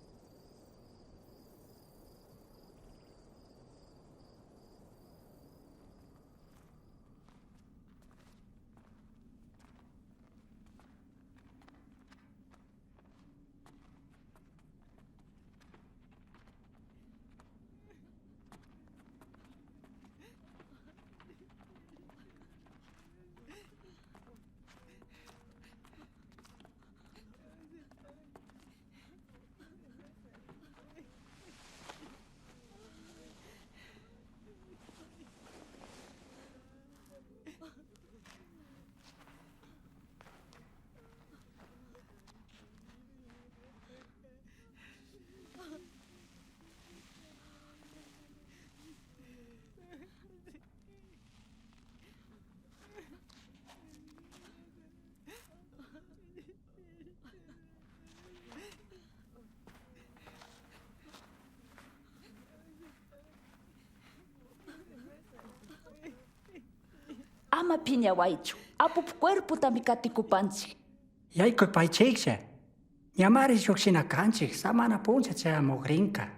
Ama piñawaychu. Apup cuerpotami katikupanchik. Yaykuy paychiklla. Ñamari lluqshina kanchik samana punlla chayamukrinka.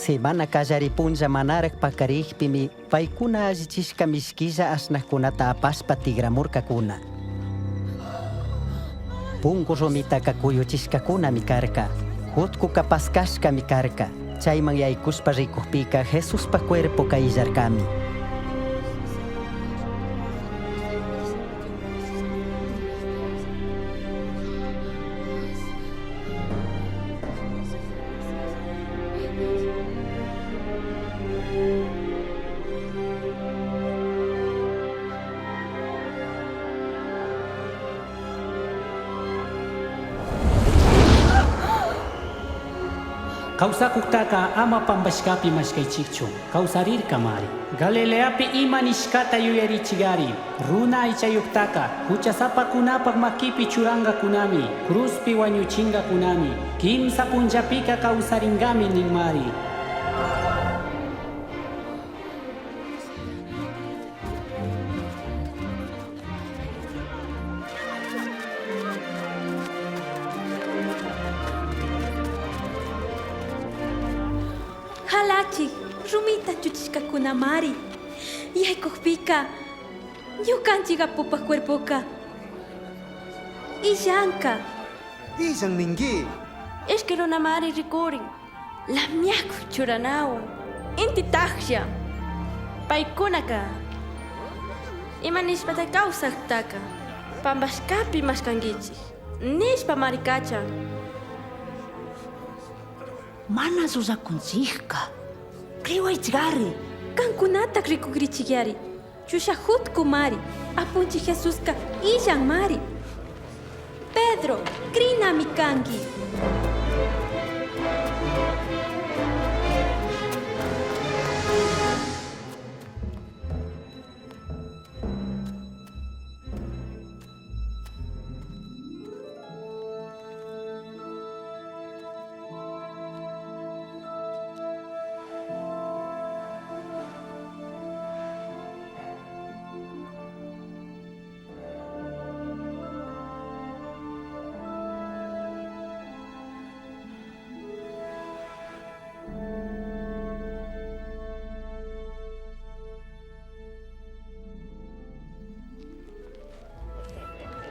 Semana kallari punlla manarak pakarikpimi paykuna allichishka mishkilla ashnakkunata apashpa tigramurkakuna. Pungu rumitaka kuyuchishkakunami karka, hutkuka paskashkami karka. Chayman yaykushpa rikukpika Jesuspa cuerpoka illarkami. Kawsakuktaqa ama pampashkapi mashkaychikchu. Kawsarirkamari. Galileapi ima nishkata yuyarichigari. Runa aychayuqtaqa huchasapakunapaq makipi churanqakunami. Cruzpi wañuchinqakunami. Kimsa punllapika kawsaringami ninmari. Halachik, rumita chuchishkakunamari. Yaykukpika, ñukanchik apupaj cuerpoka. Illanka. Illan ninki. Ishkay runamari rikurin. Lamiakuq churanawan. Inti tajlla. Paykunaka. Ima nishpata kawsaqtaka. Pampashkapi mashkankichik. Nishpa marikachan. Mana llullakunchikka. Criwaychikari. Kankunatak rikukrichikyari. Chushajutkumari. Apunchik Jesuska illanmari. Pedro, crinami kanki.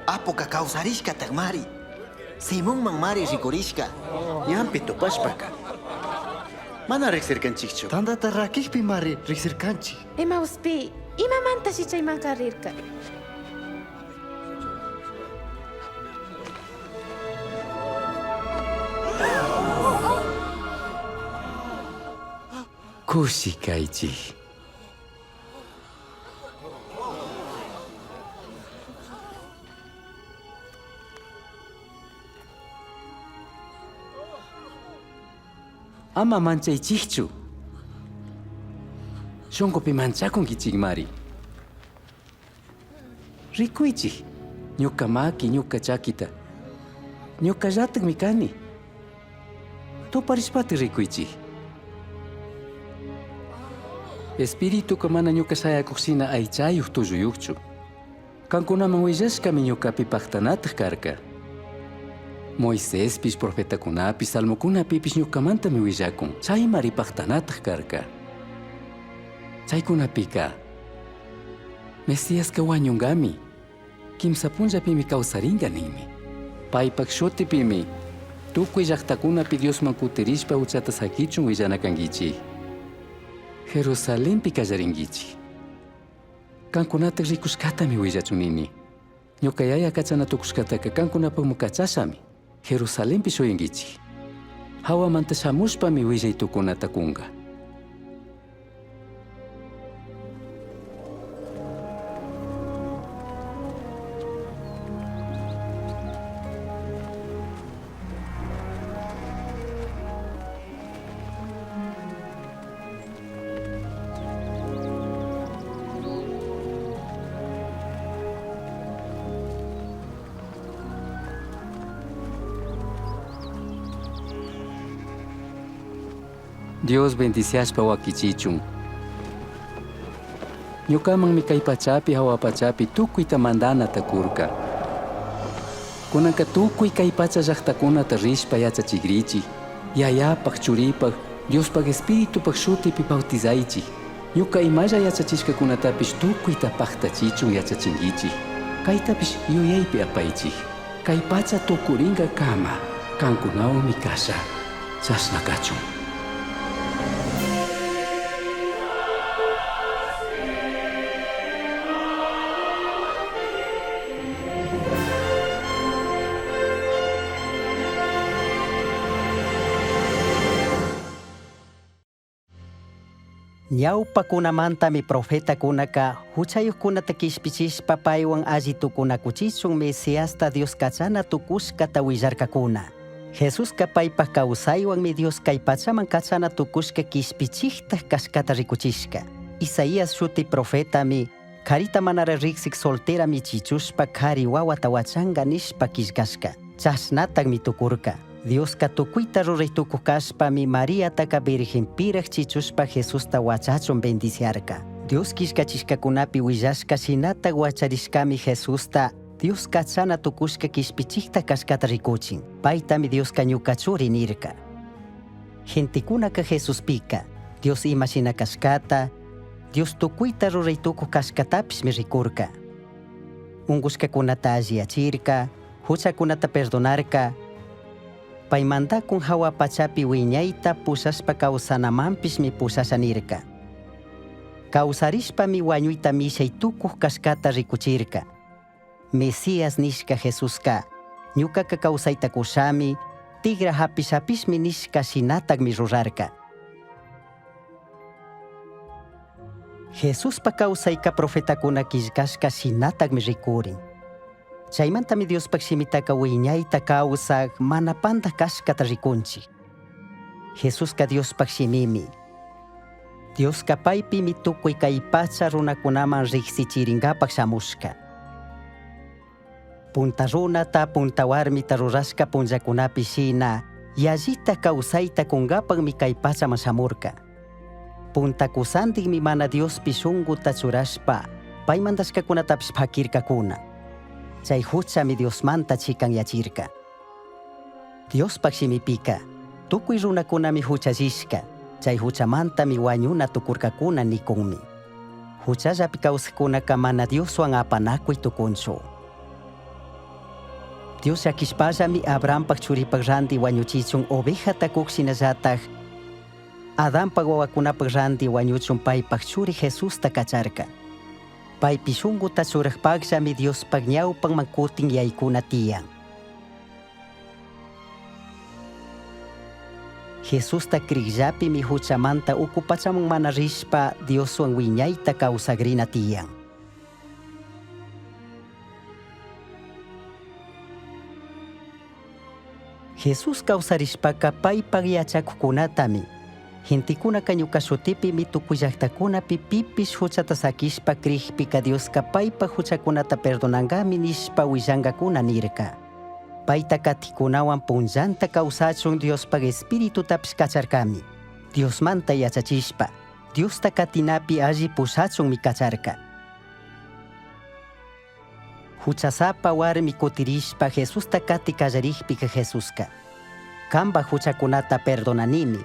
Apuka kawsarishka takmari. Simonman mari rikurishka. Ñanpi tupashpaka. Mana riqsirkanchikchu. Tantata rakikpi mari riqsirkanchik. Emauspi, imamantashi chaymanka rirka? Kushi kaychik. Ama manchaychikchu. Shunqupi manchakunkichikmari. Rikuychik. Ñuka maki, ñuka chakita. Ñukallatakmi kani. Tuparishpati rikuychik. Espirituka mana ñuka shayakuqshina aychayuq tulluyuqchu. Kankunaman willashkami ñukapi paqtanataq karka. Moisespish profetakunapish salmokunapipish ñukamantami willakun. Chaymari paqtanataq karka. Chaykunapika Mesiaska wañunkami. Kimsa punllapimi kawsarinka ninmi. Paypak shutipimi tukuy llaqtakunapi Diosman kutirishpa huchata sakichun willana kankichik. Jerusalenpi kallarinkichik. Kankunata rikushkatami willachun nini. Ñuka yaya kachana tukushkataka kankunapakmi kachashami. Jerusalenpi shuyankichik. Hawamanta shamushpami willay tukunata kunka. Dios bendiciashpa wakichichun. Ñukamanmi kay pachapi hawa pachapi tukuyta mandanata kurka. Kunanka tukuy kay pacha llaqtakunata rishpa yachachikrichik. Yayapaq churipaq Diospaq Espiritupaq shutipi bautizaychik. Ñuka imalla yachachishkakunatapish tukuyta paqtachichun yachachinkichik. Kaytapish yuyaypi apaychik. Kay pacha tukurinka kama kankunawanmi kasha. Chashna kachun. Ñawpakunamantami profetakunaka huchayuqkunata kishpichishpa paywan alli tukunakuchichun Mesiasta Dios kachana tukushkata willarkakuna. Jesusca paipaj causaihuanmi Dios cai pachaman cachana tucushca quishpichijtaj cashcata ricuchishca. Isaías shuti profetami carita manara riksik solterami chichushpa cari huahuata huachanga nishpa quillcashca. Chashnatajmi tucurca. Diosca tucuita rurai tucuj cashpami Mariataca virgenpiraj chichushpa Jesusta huachachun bendiciarca. Dios quillcachishcacunapi huillashca shinata huacharishcami Jesusta Dios cachana tucushca quishpichijta cashcata ricuchin. Paitami Diosca ñuca churi nirca. Gentecunaca Jesuspica, Dios ima shina cashcata, Dios tucuita rurai tucuj cashcatapishmi ricurca. Ungushcacunata alliyachirca, huchacunata perdonarca, paimandacun jahua pachapi huiñaita pushashpa causanamanpishmi pushasha nirca. Causarishpami huañuita mishai tucuj cashcata ricuchirca. Mesías nishca Jesusca, ñucaca causaita cushami, tigra japishapishmi nishca shinatajmi rurarca. Jesuspa causaica profetacuna quillcashca shinatajmi ricurin. Chaimantami Diospaj shimitaka huiñaita causaj mana panda cashcata ricunchij. Jesusca Diospaj shimimi. Diosca paipimi tucui cai pacha runacunaman rijsichiringapaj shamushca. Punta runata, punta warmita rurashca punllacunapi shina, yallita causaita cungapajmi cai pachaman shamurca. Punta kusantikmi mana Diospi shunguta churashpa, pai mandashcacunatapish paquircacuna. Chay huchami Diosmanta chikanyachirca. Diospaj shimipika, tukuy runakunami huchallishka, chay huchamantami wañuna tukurkakuna nikunmi. Huchallapi kawsajkunaka mana Dioswan apanakuy tukunchu. Dios llakishpallami Abrahampaj churipaj ranti wañuchichun ovejata kuj shinallataj Adanpaj wawakunapaj ranti wañuchun paypaj churi Jesusta kacharka. Paypi shunkuta churajpakllami Diospaj ñawpanman kutin yaykuna tiyan. Jesusta krikllapimi huchamanta uku pachaman mana rishpa Dioswan wiñayta kawsagrina tiyan. Jesús kawsarishpaka paypaj yachakuqkunatami gentekunaka ñuka shutipimi tukuy llaktakunapi pipish huchata sakishpa krikpika Dioska paypaj huchakunata perdonankami nishpa willankakuna nirka. Payta katikunawan punllanta kawsachun Diospaj Espiritutapish kacharkami. Diosmanta yachachishpa, Diosta katinapi alli pushachunmi kacharka. Huchasapa warmi kutirishpa Jesusta kati kallarikpika Jesuska. Kanpaj huchakunata perdonanimi,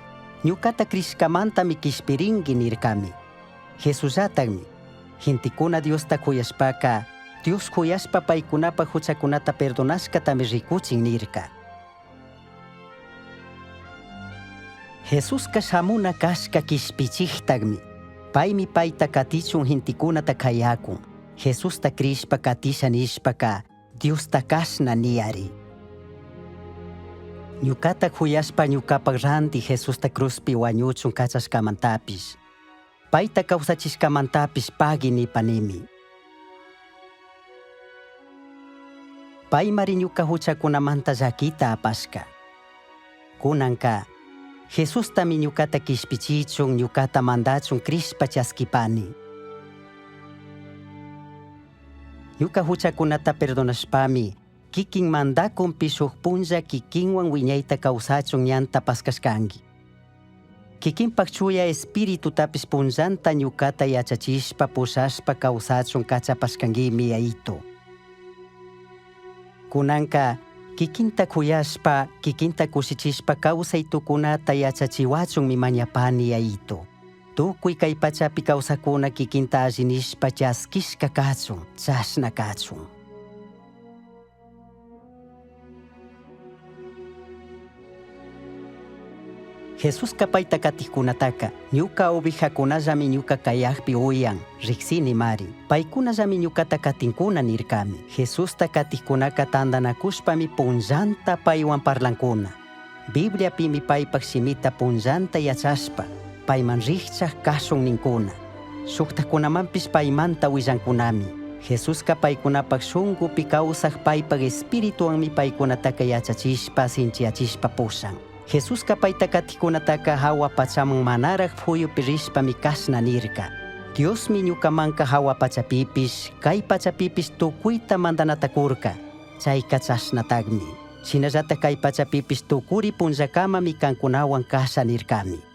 ñukata crishkamantami kishpirinki nirkami. Jesuslatakmi, gentekuna Diosta kuyashpaka, Dios kuyashpa paykunapaj huchakunata perdonashkatami rikuchin nirka. Jesuska shamuna kashka kishpichijtakmi, paymi payta katichun gentekunata kayakun. Jesusta crishpa katisha nishpaka, Diosta kashna niyari. Ñukata kuyashpa ñukapak ranti Jesusta cruzpi wañuchun kachashkamantapish. Payta kawsachishkamantapish pagui nipanimi. Paymari ñuka huchakunamanta llakita apashka. Kunanka, Jesustami ñukata kishpichichun ñukata mandachun crishpa chaskipani. Ñuka huchakunata perdonashpami, kikin mandakunpi shuk punlla kikinwan wiñayta kawsachun ñanta paskashkanki. Kikinpak chuya espiritutapish punllanta ñukata yachachishpa pushashpa kawsachun kachapashkankimi Yayito. Kunanka kikinta kuyashpa, kikinta kushichishpa kawsay tukunata yachachiwachunmi mañapani Yayito. Tukuy kay pachapi kawsakuna kikinta alli nishpa chaskishka kachun, chashna kachun. Jesuska payta katijkunataka, ñuka ovejakunallami ñuka kayakpi uyan, riksini mari. Paykunallami ñukata katinkuna nirkami. Jesusta katijkunaka tantanakushpami punllanta paywan parlankuna. Bibliapimi paypak shimita punllanta yachashpa, payman rikchak kashun ninkuna. Shuktakunamanpish paymanta willankunami. Jesusca paicunapaj shungupi causaj paipaj espirituanmi paicunataca yachachishpa sinchiyachishpa pushan. Jesusca paita catijcunataca jahua pachaman manaraj puyupi rishpami cashna nirca. Diosmi ñucamanca jahua pachapipish, cai pachapipish tucuita mandanata curca. Chaica chashnatajmi. Shinallataj cai pachapipish tucuri punllacamami cancunahuan casha nircami.